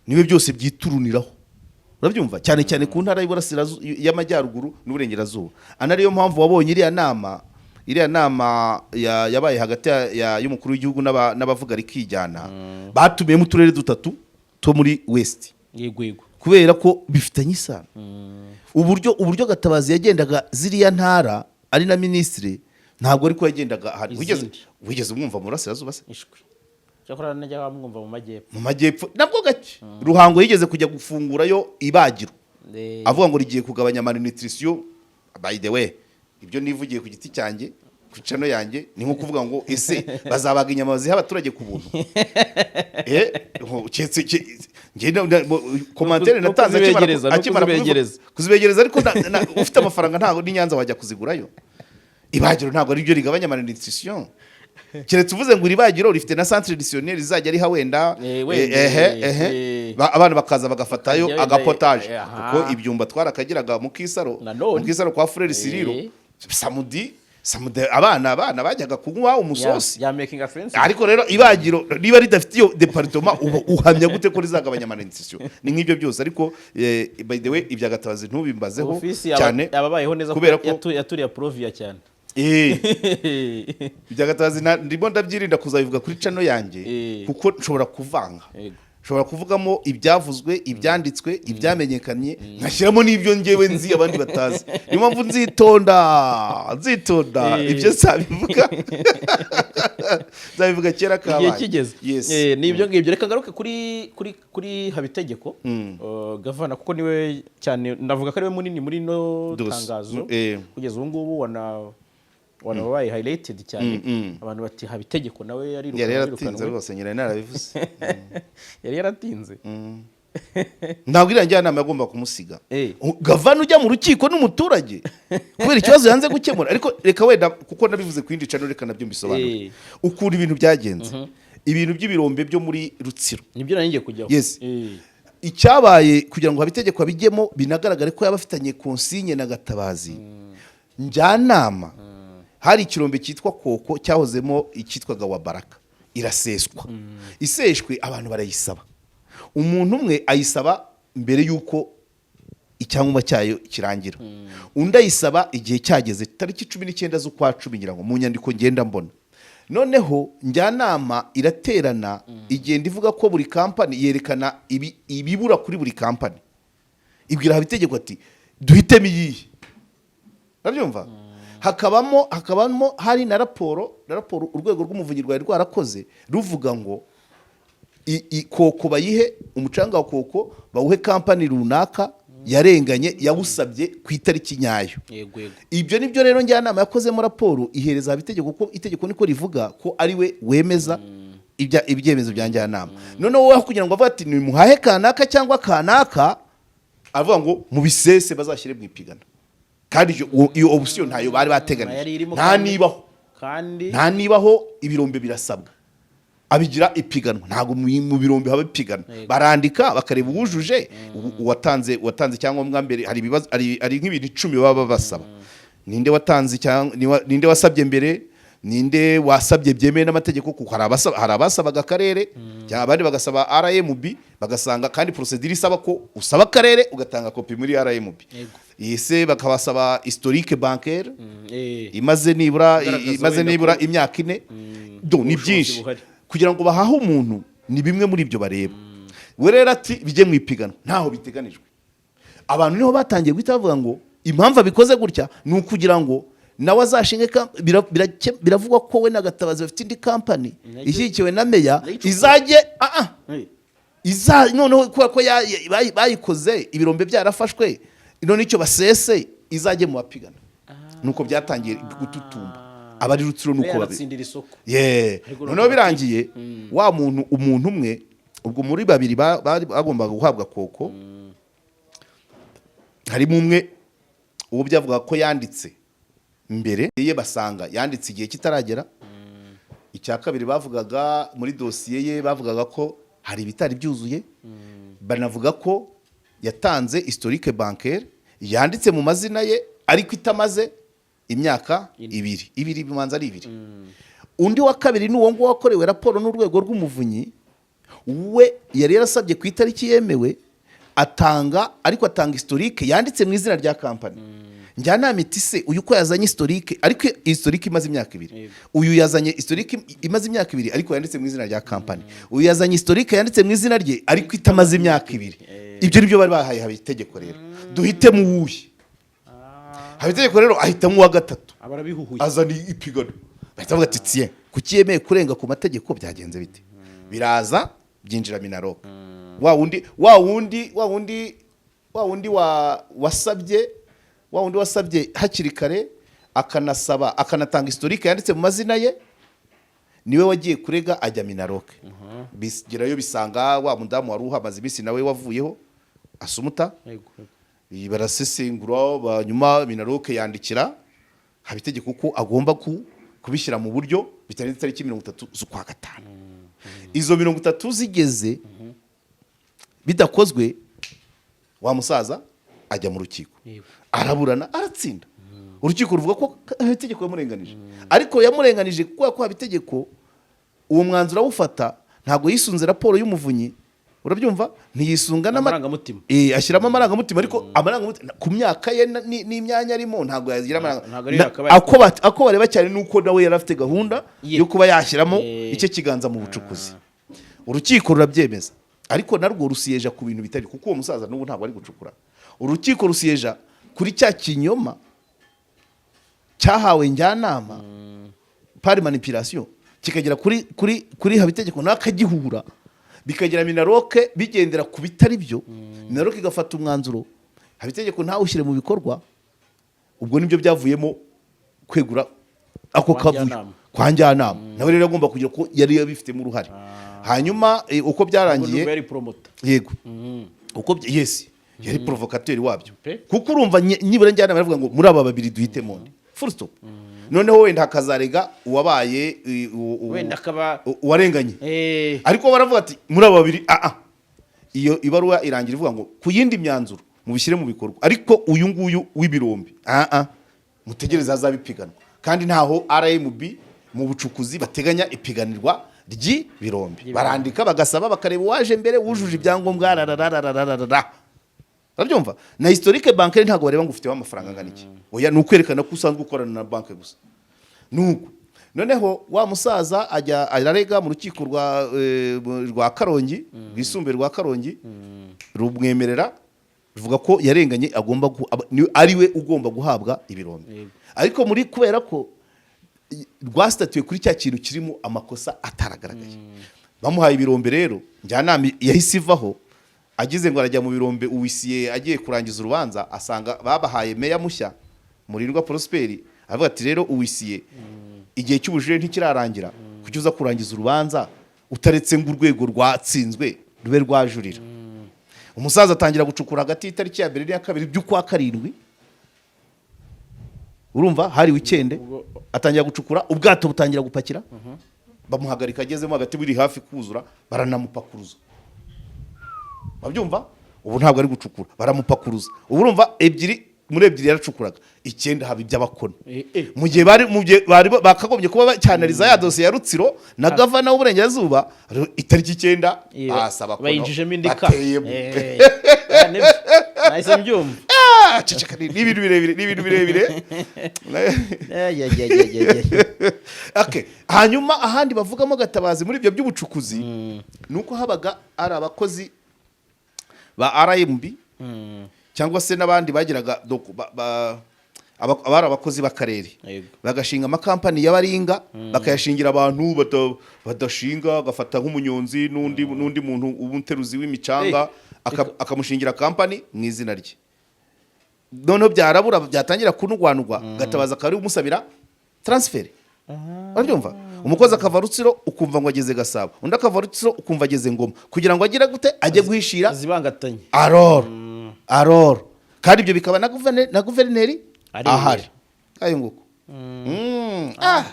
niwe byose byituruniraho, urabyumva, cyane cyane ku ntara y'Iburasirazuba, y'Amajyaruguru n'Uburengerazuba. Ana ariyo mpamvu wabonye iriya nama yabaye hagati y'umukuru w'igihugu n'abavuga rikijyana, batumiyemo uturere dutatu two muri West, Yego. kubera ko bifitanye isano. Uburyo Gatabazi yagendaga ziriya ntara ari na minisitiri, ntabwo ariko yagendaga ahari. Izindi. Wigeze umwumva mu Burasirazuba se? Ishwi, cyakora najya bamwumva mu majyepfo. Mu majyepfo nabwo gake. Ruhango yigeze kujya gufungurayo ibagiro, avuga ngo rigiye kugabanya malnutrition. By the way, ibyo nivugiye ku giti cyanjye ku channel yanjye, ni nko kuvuga ngo ese bazabaga inyama baziha abaturage ku buntu? Njye commentaire No natanze akimara kuzibegereza, no akimara kubivuga- kuzibegereza. Kuzibegereza, ariko ufite amafaranga ntabwo n'i Nyanza wajya kuzigurayo. Ibagiro ntabwo ari byo rigabanya malnutrition, keretse uvuze ngo iri bagiro rifite na centre additionnel rizajya riha wenda Wenda, ehe, ehe. Abana bakaza bagafatayo Bakajya wenda, agapotage, aha. kuko ibyumba twarakagiraga mu Kisaro, Nanone. mu Kisaro kwa Frère Siriro. Samedi abana bajyaga kunywa umusosi. Ya making a friends. Ariko rero ibagiro niba ridafite iyo département, uba uhamya gute ko rizagabanya malnutrition? Ni nk'ibyo byose. Ariko by the way, ibya Gatabazi ntubimbazeho Ofisi cyane, yababayeho neza kubera kuko ko yaturiye Provia cyane. Ibya Gatabazi ndimo ndabyirinda kuzabivuga kuri channel yanjye, kuko nshobora kuvanga, nshobora kuvugamo ibyavuzwe, ibyanditswe, ibyamenyekanye, nkashyiramo n'ibyo ngewe nzi abandi batazi. Niyo mpamvu nzitonda. Ibyo nzabivuga, nzabivuga kera kabaye. Igihe kigeze. Yes. Ni ibyo ngibyo. Reka ngaruke kuri Habitegeko, gavana, kuko niwe cyane ndavuga ko ariwe munini muri no Dos. tangazo. Kugeza ubu ngubu wanabaye highlighted cyane. Abantu bati Habitegeko nawe yarirukanwe. Yari yaratinze. Yirukanwe. Rwose nyina narabivuze. Yari yaratinze. Ntabwo iriya njyanama yagomba kumusiga. Gavana ujya mu rukiko n'umuturage kubera ikibazo yanze gukemura. Ariko reka wenda, kuko nabivuze ku yindi channel, reka nabyo mbisobanure ukuntu ibintu byagenze, ibintu by'ibirombe byo muri Rutsiro. Nibyo nari ngiye kujyaho. Yes. Icyabaye kugira ngo Habitegeko abijyemo, binagaragare ko yaba afitanye consigne na Gatabazi, njyanama, hari ikirombe cyitwa Koko cyahozemo icyitwaga wa Baraka, iraseswa. Iseshwe, abantu barayisaba. Umuntu umwe ayisaba mbere y'uko icyangombwa cyayo kirangira, undi ayisaba igihe cyageze, tariki 19 z'ukwa 10, ngira ngo mu nyandiko ngenda mbona. Noneho njyanama iraterana, igenda ivuga ko buri kampani yerekana ibibura kuri buri kampani, ibwira Habitegeko ati duhitemo iyihe? Urabyumva, hakabamo hari na raporo urwego rw'umuvunyi rwari rwarakoze, ruvuga ngo Koko bayihe umucanga wa Koko, bawuhe kampani runaka yarenganye, yawusabye ku itariki nyayo. Yego. Ibyo nibyo rero njyanama yakozemo raporo, ihereza Habitegeko, ko itegeko niko rivuga ko ari we wemeza ibyemezo bya njyanama. Noneho wowe kugira ngo avuge ati nimuhahe kanaka cyangwa kanaka, avuga ngo mubisese bazashyire mu ipigana, kandi iyo option ntayo bari bateganije. Yari irimo Nta nibaho. Kandi Nta nibaho. Ibirombe birasabwa, abigira ipiganwa. Ntabwo mu birombe haba ipiganwa. Barandika bakareba uwujuje, uwatanze icyangombwa mbere. Hari ibibazo, hari nk'ibintu 10 baba basaba: ninde watanze ninde wasabye mbere, ninde wasabye byemewe n'amategeko, kuko hari abasabaga akarere cyangwa abandi bagasaba RMB, bagasanga kandi procédure isaba ko usaba akarere ugatanga kopi muri RMB. Ese bakabasaba historique bancaire imaze nibura Igaragaza imaze wenda nibura imyaka 4. Do ni ubushobozi byinshi buhari. Kugira ngo bahahe umuntu, ni bimwe muri ibyo bareba. We rero ati bijye mu ipiganwa, ntaho biteganijwe. Abantu niho batangiye guhita bavuga ngo impamvu abikoze gutya ni ukugira ngo nawe azashinge biravugwa ko we na Gatabazi bafite indi kampani ishyigikiwe na meya, Nayo izajye iza noneho kubera ko bayikoze ibirombe byarafashwe, none icyo basese izajye mu bapigana. Nuko byatangiye gututumba abari Rutsiro, nuko babi yaratsindira isoko. Yeah. Ariko Noneho birangiye wa muntu, umuntu umwe ubwo muri babiri bari bagombaga guhabwa Koko. Harimo umwe uwo byavuga ko yanditse mbere ye, basanga yanditse igihe kitaragera. Icya kabiri, bavugaga muri dosiye ye, bavugaga ko hari ibitari byuzuye, banavuga ko yatanze historique bancaire yanditse mu mazina ye ariko itamaze imyaka 2, 2 bimanza ari 2. Undi wa kabiri ni uwo nguwo wakorewe raporo n'urwego rw'umuvunyi. We yari yarasabye ku itariki yemewe, atanga, ariko atanga historique yanditse mu izina rya kampani. Njyanama iti: "Se uyu ko yazanye historique, ariko historique imaze imyaka 2?" Uyu yazanye historique imaze imyaka 2 ariko yanditse mu izina rya kampani. Uyu yazanye historique yanditse mu izina rye ariko itamaze imyaka 2. Ibyo nibyo bari bahaye Habitegeko. Rero duhitemo uwuhe? Habitegeko rero ahitamo uwa gatatu. Abarabihuhuye. Azana ipigano, bahita bavuga ati: "Tiye, kuki yemeye kurenga ku mategeko? Byagenze bite?" Biraza byinjira MINALOC. Wa wundi wa wasabye, wa wundi wasabye hakiri kare, akanasaba, akanatanga historique yanditse mu mazina ye, niwe wagiye kurega, ajya MINALOC. Bigerayo bisanga wa mudamu wari uhamaze iminsi nawe wavuyeho, Asumuta. Barasesengura, nyuma MINALOC yandikira Habitegeko ko agomba kubishyira mu buryo bitarenze itariki 30 z'ukwa gatanu. Izo 30 zigeze bidakozwe, wa musaza ajya mu rukiko. Araburana, aratsinda. Urukiko ruvuga ko Habitegeko yamurenganije, ariko yamurenganije kubera ko Habitegeko uwo mwanzuro awufata ntabwo yisunze raporo y'umuvunyi, urabyumva? Ntiyisunga Amarangamutima. Ashyiramo amarangamutima, ariko amarangamutima ku myaka ye n'imyanya arimo ntabwo yagira amarangamutima. Ntabwo ariyo yakabaye. Ako bareba cyane ni uko nawe yari afite gahunda Ye. yo kuba yashyiramo icyo kiganza mu bucukuzi. Urukiko rurabyemeza, ariko narwo rusiyeja ku bintu bitari, kuko uwo musaza n'ubu ntabwo ari gucukura. Urukiko rusiyeja kuri cya kinyoma cyahawe njyanama par manipulation, kikagera kuri Habitegeko nawe akagihura, bikagera MINALOC bigendera ku bitari byo. MINALOC igafata umwanzuro, Habitegeko ntawushyire mu bikorwa. Ubwo nibyo byavuyemo kwegura ako Kwa kavuyo. Njyanama. Kwa njyanama nawe rero agomba kugira ko yari yabifitemo uruhare. Hanyuma uko byarangiye, Ubwo yari promoter. Yego, uko yes, yari provocateur wabyo. Pe. Kuko urumva nibura njyanama yaravuga ngo muri aba babiri duhitemo undi, full stop. Noneho wenda hakazarega uwabaye Wenda akaba uwarenganye. Ariko baravuga ati muri aba babiri, iyo ibaruwa irangira ivuga ngo ku yindi myanzuro mubishyire mu bikorwa, ariko uyu nguyu w'ibirombe, mutegereze hazabipiganwa. Kandi ntaho RMB mu bucukuzi bateganya ipiganirwa ry'ibirombe. Barandika, bagasaba, bakareba uwaje mbere wujuje ibyangombwa, rarararararara, urabyumva? Na historique bancaire ntabwo bareba ngo ufiteho amafaranga angana iki, oya, ni ukwerekana ko usanzwe ukorana na banki gusa. Nuko noneho wa musaza ajya ararega mu rukiko rwa Karongi, rwisumbuye rwa Karongi, rumwemerera, ruvuga ko yarenganye, agomba ari we ugomba guhabwa ibirombe. Ariko muri kubera ko rwasitatuye kuri cya kintu kirimo amakosa ataragaragaye, bamuhaye ibirombe. Rero njyanama yahise ivaho, agize ngo arajya mu birombe, uwisiye agiye kurangiza urubanza asanga babahaye meya mushya, Murindwa Prosperi. Aravuga ati: "Rero uwisiye, igihe cy'ubujurire ntikirarangira, kuki uza kurangiza urubanza utaretse ngo urwego rwatsinzwe rube rwajurira?" Umusaza atangira gucukura hagati y'itariki ya 1 n'iya 2 by'ukwa karindwi. Urumva hari weekend. Atangira gucukura, ubwato butangira gupakira, bamuhagarika agezemo hagati buri hafi kuzura, baranamupakuruza. Babyumva, ubu ntabwo ari gucukura, baramupakuruza. Ubu urumva 2 muri 2 yaracukuraga, 9 haba iby'abakono. Mu gihe bari bakagombye kuba bacyanariza ya dosiye ya Rutsiro na gavana w'uburengerazuba, itariki 9 asaba kono Bayinjijemo indi ka bateyemo. Nibyo. Nahise mbyumva. Ah, ceceka, ni ibintu birebire, ni ibintu birebire. Ya, ya, ya, ya, ya. Okay. Hanyuma ahandi bavugamo Gatabazi muri ibyo by'ubucukuzi ni uko habaga ari abakozi ba RMB cyangwa se n'abandi bagiraga abari abakozi b'akarere, bagashinga amakampani y'abaringa, bakayashingira abantu badashinga, agafata nk'umunyonzi n'undi muntu umuteruzi w'imicanga, akamushingira kampani mu izina rye. Noneho byarabura, byatangira kunugwanugwa, Gatabazi akaba ari umusabira transfert, urabyumva? Umukozi akava Rutsiro, ukumva ngo ageze Gasabo, undi akava Rutsiro, ukumva ageze Ngoma, kugira ngo agire gute? Ajye guhishira. Zibangatanye. Aroro Kandi ibyo bikaba na guverineri Arebera. ahari ayo nguko. Ah,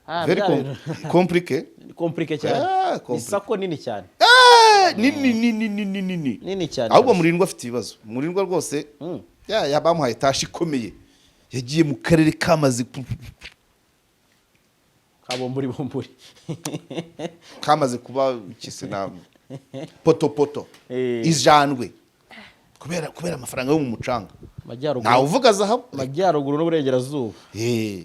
Ah, very bya compliqué. Ni compliqué cyane. Ah, Ni compliqué. sako nini cyane. Eh, nini nini nini nini. Nini cyane Ahubwo kabisa. Murindwa afite ibibazo, Murindwa rwose. Ya bamuhaye tashi ikomeye, yagiye mu karere kamaze Kabomburi bomburi. Kamaze kuba ikise na poto poto. Ijandwe kubera amafaranga yo mu mucanga. Majyaruguru. Ntawe uvuga zahabu. Majyaruguru n'uburengerazuba. Eh,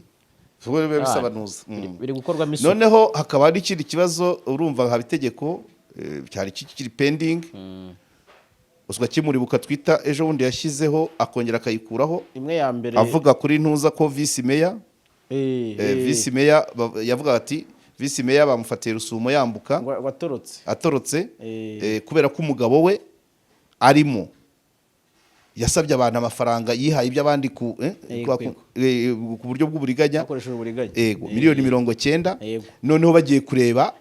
ubwo biba bisaba nuza. Biri gukorwamo isuku. Noneho hakaba hari ikindi kibazo, urumva haba itegeko, cyari kikiri pending, uswa kimuribuka twita ejo bundi yashyizeho akongera akayikuraho. Imwe ya mbere. Avuga kuri ntuza ko visi meya visi meya yavuga ati visi meya bamufatiye Rusumo yambuka. Ngo watorotse. Atorotse. Kubera ko umugabo we arimo yasabye abantu amafaranga, yihaye iby'abandi ku buryo bw'uburiganya. Hakoreshejwe uburiganya. Yego, miliyoni 90. Noneho bagiye kureba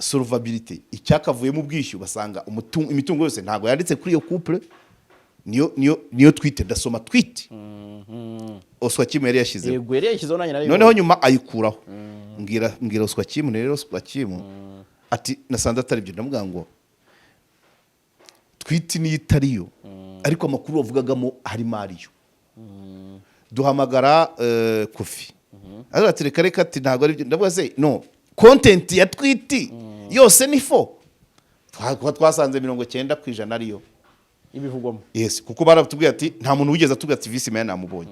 solvabilité, icyakavuyemo ubwishyu, basanga imitungo yose ntabwo yanditse kuri iyo couple. Niyo tweet, ndasoma tweet Oswakim yari yashyizeho. Yego, yari yashyizeho, nanjye nari. Noneho nyuma ayikuraho. Mbwira Oswakim rero, Oswakim ati nasanze atari byo. Ndamubwira ngo tweet niyo itariyo, ariko amakuru wavugagamo harimo ariyo. Duhamagara Kofi, aravuga ati reka reka, ati ntabwo ari byo. Ndavuga se no content ya tweet yose ni faux. Kuba twasanze 90% ariyo. Ibivugwamo. Yes, kuko baratubwiye ati nta muntu wigeze atubwira ati visi meya namubonye.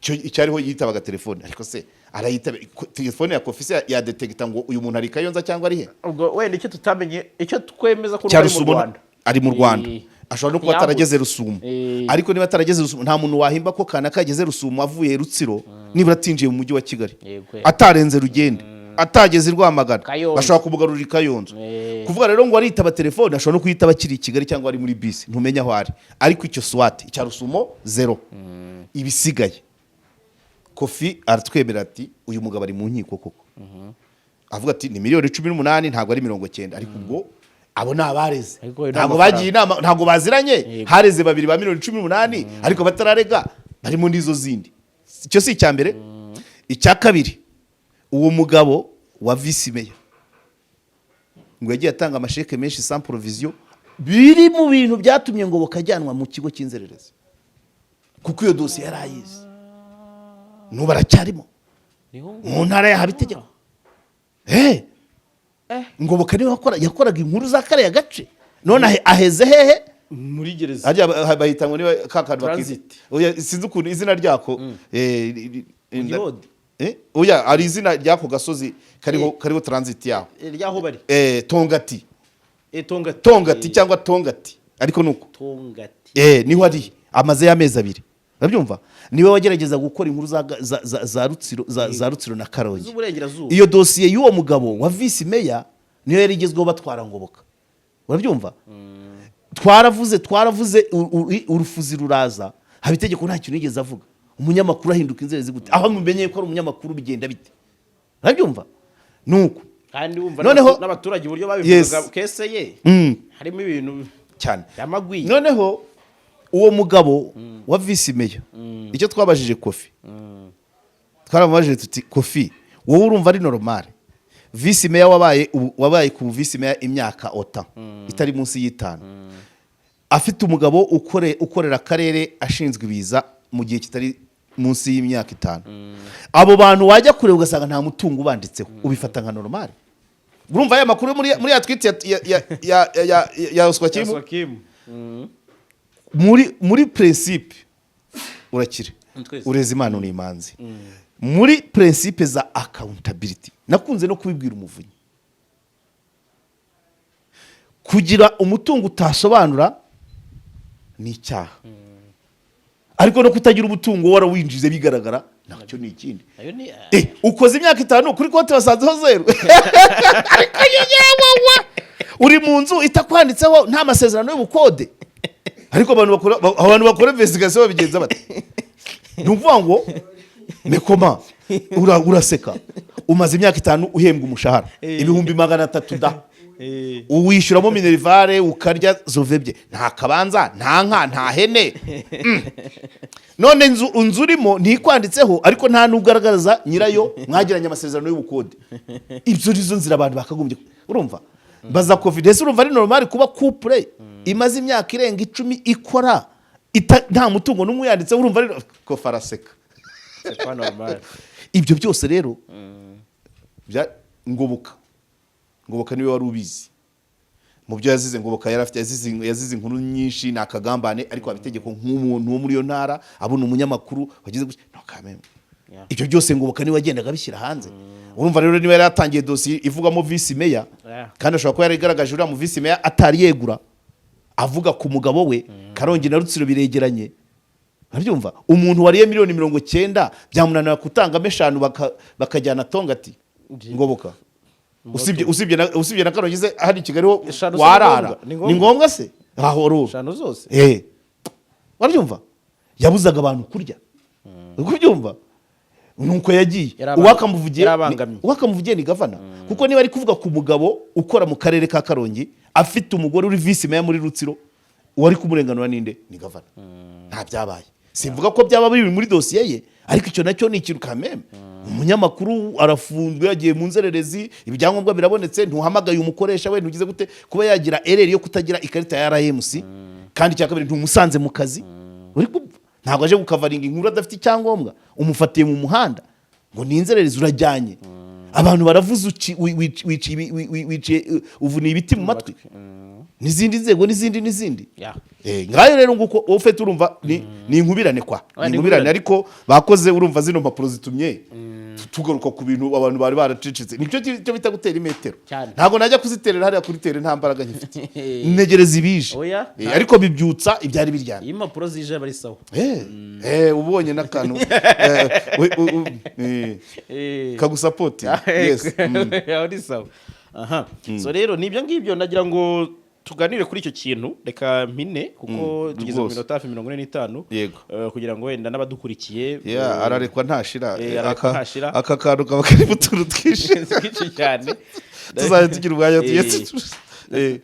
Icyariho yitabaga telefone, ariko se arayitaba telefone ya Kofi se yadetegita ngo uyu muntu ari Kayonza cyangwa ari he? Ubwo wenda icyo tutamenye, icyo twemeza ko Cya ari mu Rusumo. Rwanda. Ari mu Rwanda. Ashobora no kuba Ntiyambutse. atarageze Rusumo. Ariko niba atarageze Rusumo, nta muntu wahimba ko kana kageze Rusumo avuye Rutsiro, nibura atinjiye mu mujyi wa Kigali, atarenze Rugende, atageze i Rwamagana. Kayonza. Bashobora kumugarurira i Kayonza. Kuvuga rero ngo aritaba telefone, ashobora no kuyitaba akiri i Kigali cyangwa ari muri bisi, ntumenya aho ari. Ariko icyo swate icya Rusumo zero. Ibisigaye Kofi aratwemerera ati uyu mugabo ari mu nkiko koko. Avuga ati ni miliyoni 18, ntabwo ari 90. Ariko ubwo abo ni abareze. Ariko ayo ni Ntabwo amafaranga. bagiye inama, ntabwo baziranye. Hareze babiri ba miliyoni 18, ariko batararega barimo n'izo zindi. Icyo si icya mbere. Icya kabiri, uwo mugabo wa visi meya ngo yagiye atanga amasheke menshi sans provision, biri mu bintu byatumye ngo bakajyanwa mu kigo cy'inzererezi, kuko iyo dosiye yari ayizi. N'ubu aracyarimo. Niho ngo Mu ntara ya Habitegeko. Ngoboka niwe yakoraga inkuru za kariya gace, none aheze hehe? Muri gereza. Harya bahita ngo niba ka kantu bakita Transit. Oya, sinzi ukuntu izina ryako Mu Gihodi. Oya, hari izina ry'ako gasozi kariho transit yaho. Ryaho bari. Tongati. Tongati. Tongati cyangwa Tongati, ariko nuko. Tongati. Niho ari, amaze y'amezi 2, urabyumva? Niwe wagerageza gukora inkuru za Rutsiro, za Rutsiro na Karongi. Z'uburengerazuba. Iyo dosiye y'uwo mugabo wa visi meya niyo yari igezweho batwara Ngoboka, urabyumva? Twaravuze urufuzi ruraza, Habitegeko nta kintu yigeze avuga. Umunyamakuru ahinduka inzererezi gute? Aho mumenyeye ko ari umunyamakuru bigenda bite? Urabyumva? Nuko Kandi wumva n'abaturage uburyo babivugaga, case ye harimo ibintu cyane. byamagwiye. Noneho uwo mugabo wa visi meya, icyo twabajije Kofi, twaramubajije tuti Kofi, wowe urumva ari normal visi meya wabaye ku visi meya imyaka ota itari munsi y'itanu, afite umugabo ukorera akarere ashinzwe ibiza mu gihe kitari munsi y'imyaka 5, abo bantu wajya kureba ugasanga nta mutungo ubanditseho, ubifata nka normal? Urumva aya makuru muri ya tweet ya Oswakim? Oswakim. Muri principe urakire. Twese. Ureza Imana ni imanzi. Muri principe za accountability, nakunze no kubibwira Umuvunyi, kugira umutungo utasobanura ni icyaha, ariko no kutagira umutungo warawinjize bigaragara nacyo ni ikindi. Ayo ni Ukoze imyaka 5, kuri konti basanzeho zeru, ariko yewe uri mu nzu itakwanditseho, nta masezerano y'ubukode. Ariko abantu bakora investigation babigenza bate? Ni ukuvuga ngo mekoma uraseka, umaze imyaka 5 uhembwa umushahara 300,000 da. Uwishyuramo minerval, ukarya zovebye, nta kabanza, nta nka, nta hene. None inzu urimo ntikwanditseho, ariko nta n'ugaragaza nyirayo mwagiranye amasezerano y'ubukode. Ibyo nizo nzira abantu bakagombye. Urumva baza covid, ese urumva ari normal kuba couple imaze imyaka irenga 10 ikora nta mutungo n'umwe uyanditseho? Urumva ari ko faraseka? C'est pas normal. Ibyo byose rero bya Ngoboka niwe wari ubizi mu byo yazize. Ngoboka yari afite, yazize inkuru nyinshi, ni akagambane, ariko habitegeko nk'umuntu wo muri iyo ntara abona umunyamakuru wagize gutya, no kameme. Ibyo byose Ngoboka niwe wagendaga abishyira hanze. Urumva rero niba yari yatangiye dosiye ivugamo visi meya, kandi ashobora kuba yarigaragaje uriya mu visi meya atari yegura, avuga ku mugabo we. Karongi na Rutsiro biregeranye, urabyumva? Umuntu wariye miliyoni 90 byamunanira gutangamo 5, bakajyana Tongati. Ngoboka usibye na Karongi se, hari i Kigali ho 5 se? Warara. Ni ngombwa? Ni ngombwa. Ni ngombwa se aho rero? 5 zose? Urabyumva, yabuzaga abantu kurya, uri kubyumva? Nuko yagiye. Uwakamuvugiye Yarabangamye. Uwakamuvugiye ni gavana, kuko niba ari kuvuga ku mugabo ukora mu karere ka Karongi afite umugore uri visi meya muri Rutsiro, uwari kumurenganura ninde? Ni gavana. Nta byabaye, simvuga ko byaba biri muri dosiye ye, ariko icyo nacyo ni ikintu kameme. Umunyamakuru arafunzwe, yagiye mu nzererezi, ibyangombwa birabonetse, ntuhamagaye umukoresha we, ntugize gute kuba yagira erreur yo kutagira ikarita ya RMC? Kandi icya kabiri, ntumusanze mu kazi. Uri kumva? Ntabwo aje gukavaringa inkuru adafite icyangombwa. Umufatiye mu muhanda ngo ni inzererezi, urajyanye, abantu baravuze, uci- wi- wi- wici- wi- wi- wiciye, uvuniye ibiti mu matwi n'izindi nzego n'izindi n'izindi. Ngayo rero nguko wowe ufite, urumva ni inkubirane kwa Oya, ni ni inkubirane. inkubirane. Ariko bakoze, urumva zino mpapuro zitumye tugaruka ku bintu abantu bari baracecetse. Nicyo cyo bita gutera imetero. Cyane. Ntabwo najya kuziterera hariya kuri terrain, nta mbaraga nkifite, ntegereza ibije. Oya. Ariko bibyutsa ibyari biryamye. Iyo impapuro zije aba ari sawa. Ubonye n'akantu kagusapoti, yes. Aho ni sawa. Aha, so rero ni ibyo ngibyo nagira ngo tuganire kuri icyo kintu. Reka mpine kuko tugeze mu minota hafi 45. Kugira ngo wenda n'abadukurikiye Yeah, ararekwa ntashira. Ararekwa ntashira. Aka kantu kaba karimo utuntu twinshi. Twinshi cyane. Tuzajya tugira umwanya tujye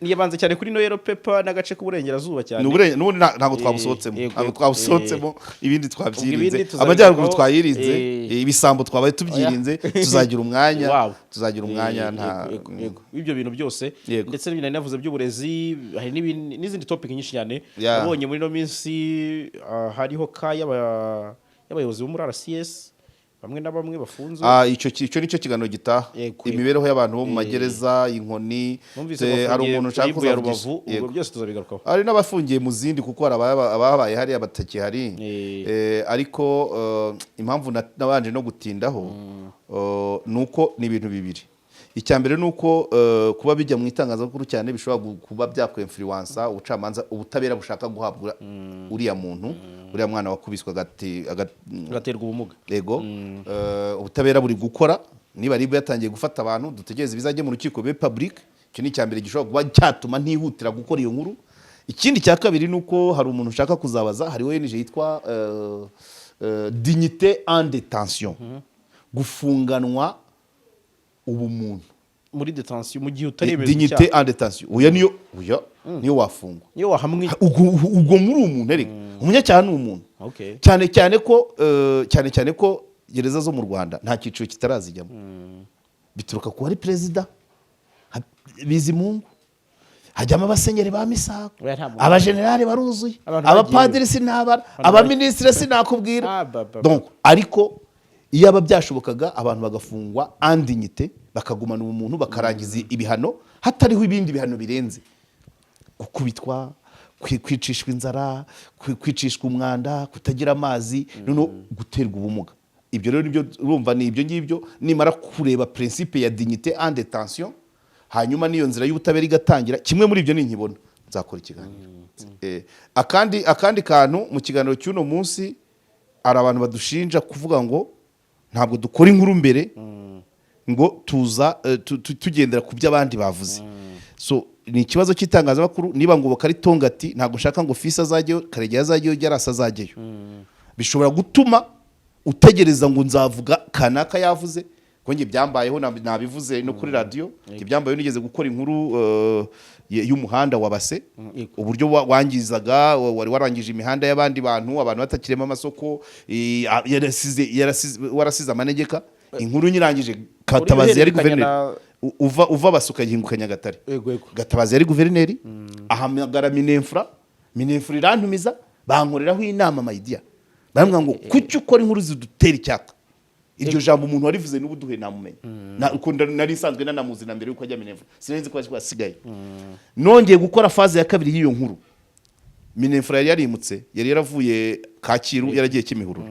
Niyabanze cyane kuri no yellow paper n'agace k'uburengerazuba cyane. Ni n'ubundi ntabwo twabusohotsemo. Yego, Ntabwo twabusohotsemo, ibindi twabyirinze. Ibindi tuzabigarukaho. Amajyaruguru twayirinze, ibisambo twabaye tubyirinze. Tuzagira umwanya, tuzagira umwanya, nta Yego. Ibyo bintu byose ndetse n'ibintu nari navuze by'uburezi, hari n'izindi topic nyinshi cyane. Nabonye muri ino minsi hariho ka y'abayobozi bo muri RCS bamwe na bamwe bafunzwe. Ah, icyo nicyo kiganiro gitaha. Imibereho y'abantu bo mu magereza, inkoni. Numvise hari bafungiye umuntu ushaka kuri Ribu ya kuzavugisha. Rubavu, ubwo byose tuzabigarukaho. Hari n'abafungiye mu zindi, kuko hari ababaye hariya batakihari. Ariko impamvu nabanje no gutindaho ni uko ni ibintu bibiri. Icya mbere ni uko kuba bijya mu itangazamakuru cyane bishobora kuba byakwemfiriwansa ubucamanza, ubutabera bushaka guhabwa uriya muntu, uriya mwana wakubiswe agaterwa ubumuga. Yego. Ubutabera buri gukora. Niba RIB yatangiye gufata abantu, dutegereze ibizajya mu rukiko bibe public. Icyo ni icya mbere gishobora kuba cyatuma ntihutira gukora iyo nkuru. Ikindi cya kabiri ni uko hari umuntu ushaka kuzabaza. Hari ONG yitwa Dignité en détention, gufunganwa ubumuntu. Muri detention mu gihe utaremezwa Dignité icyaha. en détention, oya, niyo, oya, niyo wafungwa. Niyo wahamwe. Ubwo muri umuntu, erega umunyacyaha ni umuntu. Cyane cyane ko gereza zo mu Rwanda nta cyiciro kitarazijyamo, bituruka ku wari perezida Bizimungu, hajyamo abasenyeri ba Misago, Oya, ntabwo. abajenerali baruzuye, Abantu abapadiri sinabara, abaminisitiri sinakubwira. Ah, ba, ba, ba. Donc ariko iyo aba byashobokaga abantu bagafungwa en dignité, bakagumana ubumuntu, bakarangiza ibihano hatariho ibindi bihano birenze gukubitwa, kwicishwa inzara, kwicishwa umwanda, kutagira amazi, noneho guterwa ubumuga. Ibyo rero nibyo, urumva ni ibyo ngibyo. Nimara kureba principe ya dignité en détention, hanyuma n'iyo nzira y'ubutabera igatangira, kimwe muri ibyo ninkibona nzakora ikiganiro. Akandi kantu mu kiganiro cy'uno munsi, hari abantu badushinja kuvuga ngo ntabwo dukora inkuru mbere, ngo tuza tugendera ku byo abandi bavuze. So ni ikibazo cy'itangazamakuru. Niba ngo bakari Tongati, ntabwo nshaka ngo Fisi azajyeyo, Karegeya azajyeyo, Gerasi azajyeyo, bishobora gutuma utegereza ngo nzavuga kanaka yavuze, Ko njye byambayeho, nabivuze no kuri radiyo. Njye byambayeho, nigeze gukora inkuru y'umuhanda wa Base, uburyo wangizaga, wari warangije imihanda y'abandi bantu, abantu batakirema amasoko, warasize amanegeka. Inkuru nyirangije, Katabazi yari uhererekanya guverineri. Uva Basuka gihinguka Nyagatare. Yego yego. Gatabazi yari guverineri, ahamagara Mininfra, Mininfra irantumiza, bankoreraho inama. Mayidiya, barambwira ngo: "Kuki ukora inkuru zidutera icyaka?" Iryo jambo umuntu warivuze n'ubu duhe namumenya. Uko nari nsanzwe nanamuzi na mbere yuko ajya Mininfra, sinari nzi ko asigaye. Nongeye gukora phase ya kabiri y'iyo nkuru, Mininfra yari yarimutse, yari yaravuye Kacyiru, yaragiye Kimihurura.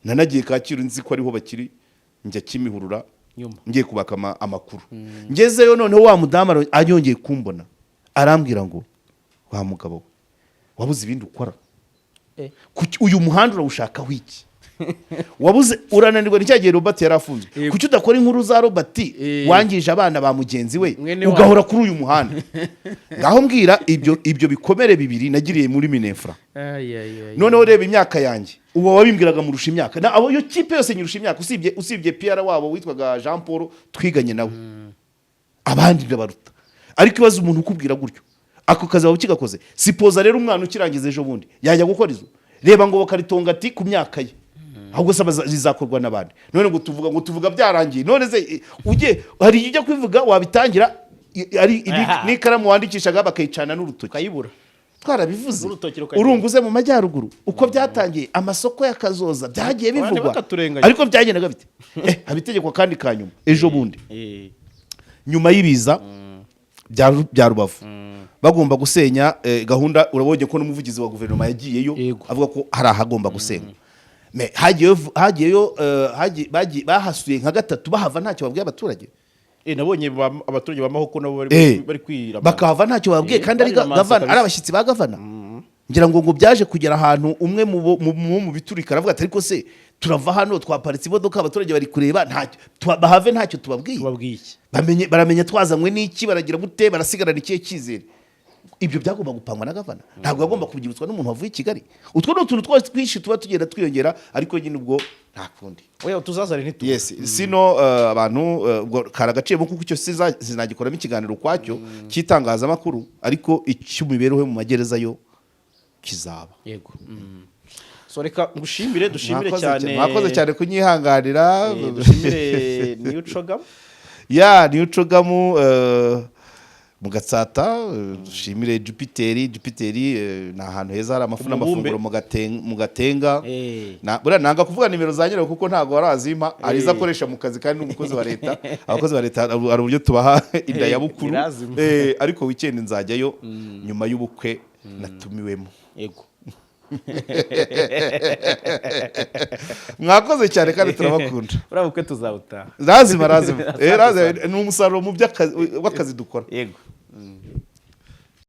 Nanagiye Kacyiru nzi ko ariho bakiri, njya Kimihurura Nyuma. ngiye kubaka amakuru. Ngezeyo noneho, wa mudamu anyongeye kumbona, arambwira ngo: "Wa mugabo we, wabuze ibindi ukora? Kuki uyu muhanda urawushakaho iki? Wabuze urananirwa." Ni cya gihe Robert yari afunzwe. "Kuki udakora inkuru za Robert wangije abana ba mugenzi we, Mwene wabo. ugahora kuri uyu muhanda?" Ngaho mbwira, ibyo bikomere bibiri nagiriye muri Mininfra. Noneho reba imyaka yanjye, uwo wabimbwiraga murusha imyaka, na abo iyo kipe yose nyirusha imyaka, usibye PR wabo witwaga Jean Paul twiganye nawe, abandi ndabaruta. Ariko ibaze umuntu ukubwira gutyo, ako kazi waba ukigakoze? Sipoza rero umwana ukirangiza ejo bundi yajya gukora izo. Reba ngo bakaritonga ati ku myaka ye, ahubwo se bizakorwa n'abandi. None ngo tuvuga byarangiye. None se ujye hari igihe ujya kubivuga, wabitangira ari n'ikaramu wandikishaga bakayicana n'urutoki, ukayibura. Twarabivuze. N'urutoki rukagenda. Urunguze mu majyaruguru uko byatangiye, amasoko ya Kazoza byagiye Abandi bivugwa, bakaturenganya. ariko byagendaga bite? Haba itegeko kandi ka nyuma ejo bundi, nyuma y'ibiza bya Rubavu, bagomba gusenya, gahunda urabonye ko n'umuvugizi wa guverinoma yagiyeyo, avuga ko hari ahagomba gusenywa. Me, hagiyeyo bahasuye nka gatatu, bahava ntacyo babwiye abaturage. Nabonye abaturage ba Mahoko nabo bari bari kwirama. Bakahava ntacyo babwiye, kandi ari bariramansa gavana, kabisa. ari abashyitsi ba gavana. Ngira ngo byaje kugera ahantu umwe mu biturika aravuga ati: "Ariko se turava hano twaparitse imodoka, abaturage bari kureba, ntacyo bahave ntacyo tubabwiye." Tubabwiye iki? Bamenye, baramenya twazanywe n'iki? Baragira gute? Barasigarana ikihe cyizere? Ibyo byagomba gupangwa na gavana, ntabwo yagomba kubyibutswa n'umuntu wavuye i Kigali. Utwo ni utuntu twose twinshi tuba tugenda twiyongera, ariko nyine ubwo nta kundi. Oya, tuzazane ntitu Yes, sino abantu, ubwo kari agaciro kuko icyo sinagikoramo ikiganiro ukwacyo cy'itangazamakuru, ariko icy'imibereho yo mu magereza yo kizaba. Yego. So reka ngushimire, dushimire Mwakoze cyane. Mwakoze cyane kunyihanganira. Dushimire New CHOGM. Ya New CHOGM mu Gatsata, dushimire Jupiteri. Jupiteri ni ahantu heza hari amafu Umubumbe. n'amafunguro mu Gatenga. Buriya nanga kuvuga nimero za nyirayo kuko ntabwo barazimpa, hari izo akoresha mu kazi kandi n'umukozi wa leta. Abakozi ba leta hari uburyo tubaha inda ya bukuru. Birazima. Ariko weekend nzajyayo nyuma y'ubukwe natumiwemo. Yego. Mwakoze cyane kandi turabakunda. Uriya bukwe tuzawutaha. Lazima, lazima. Lazima, ni umusaruro mu by'akazi w'akazi dukora. Yego.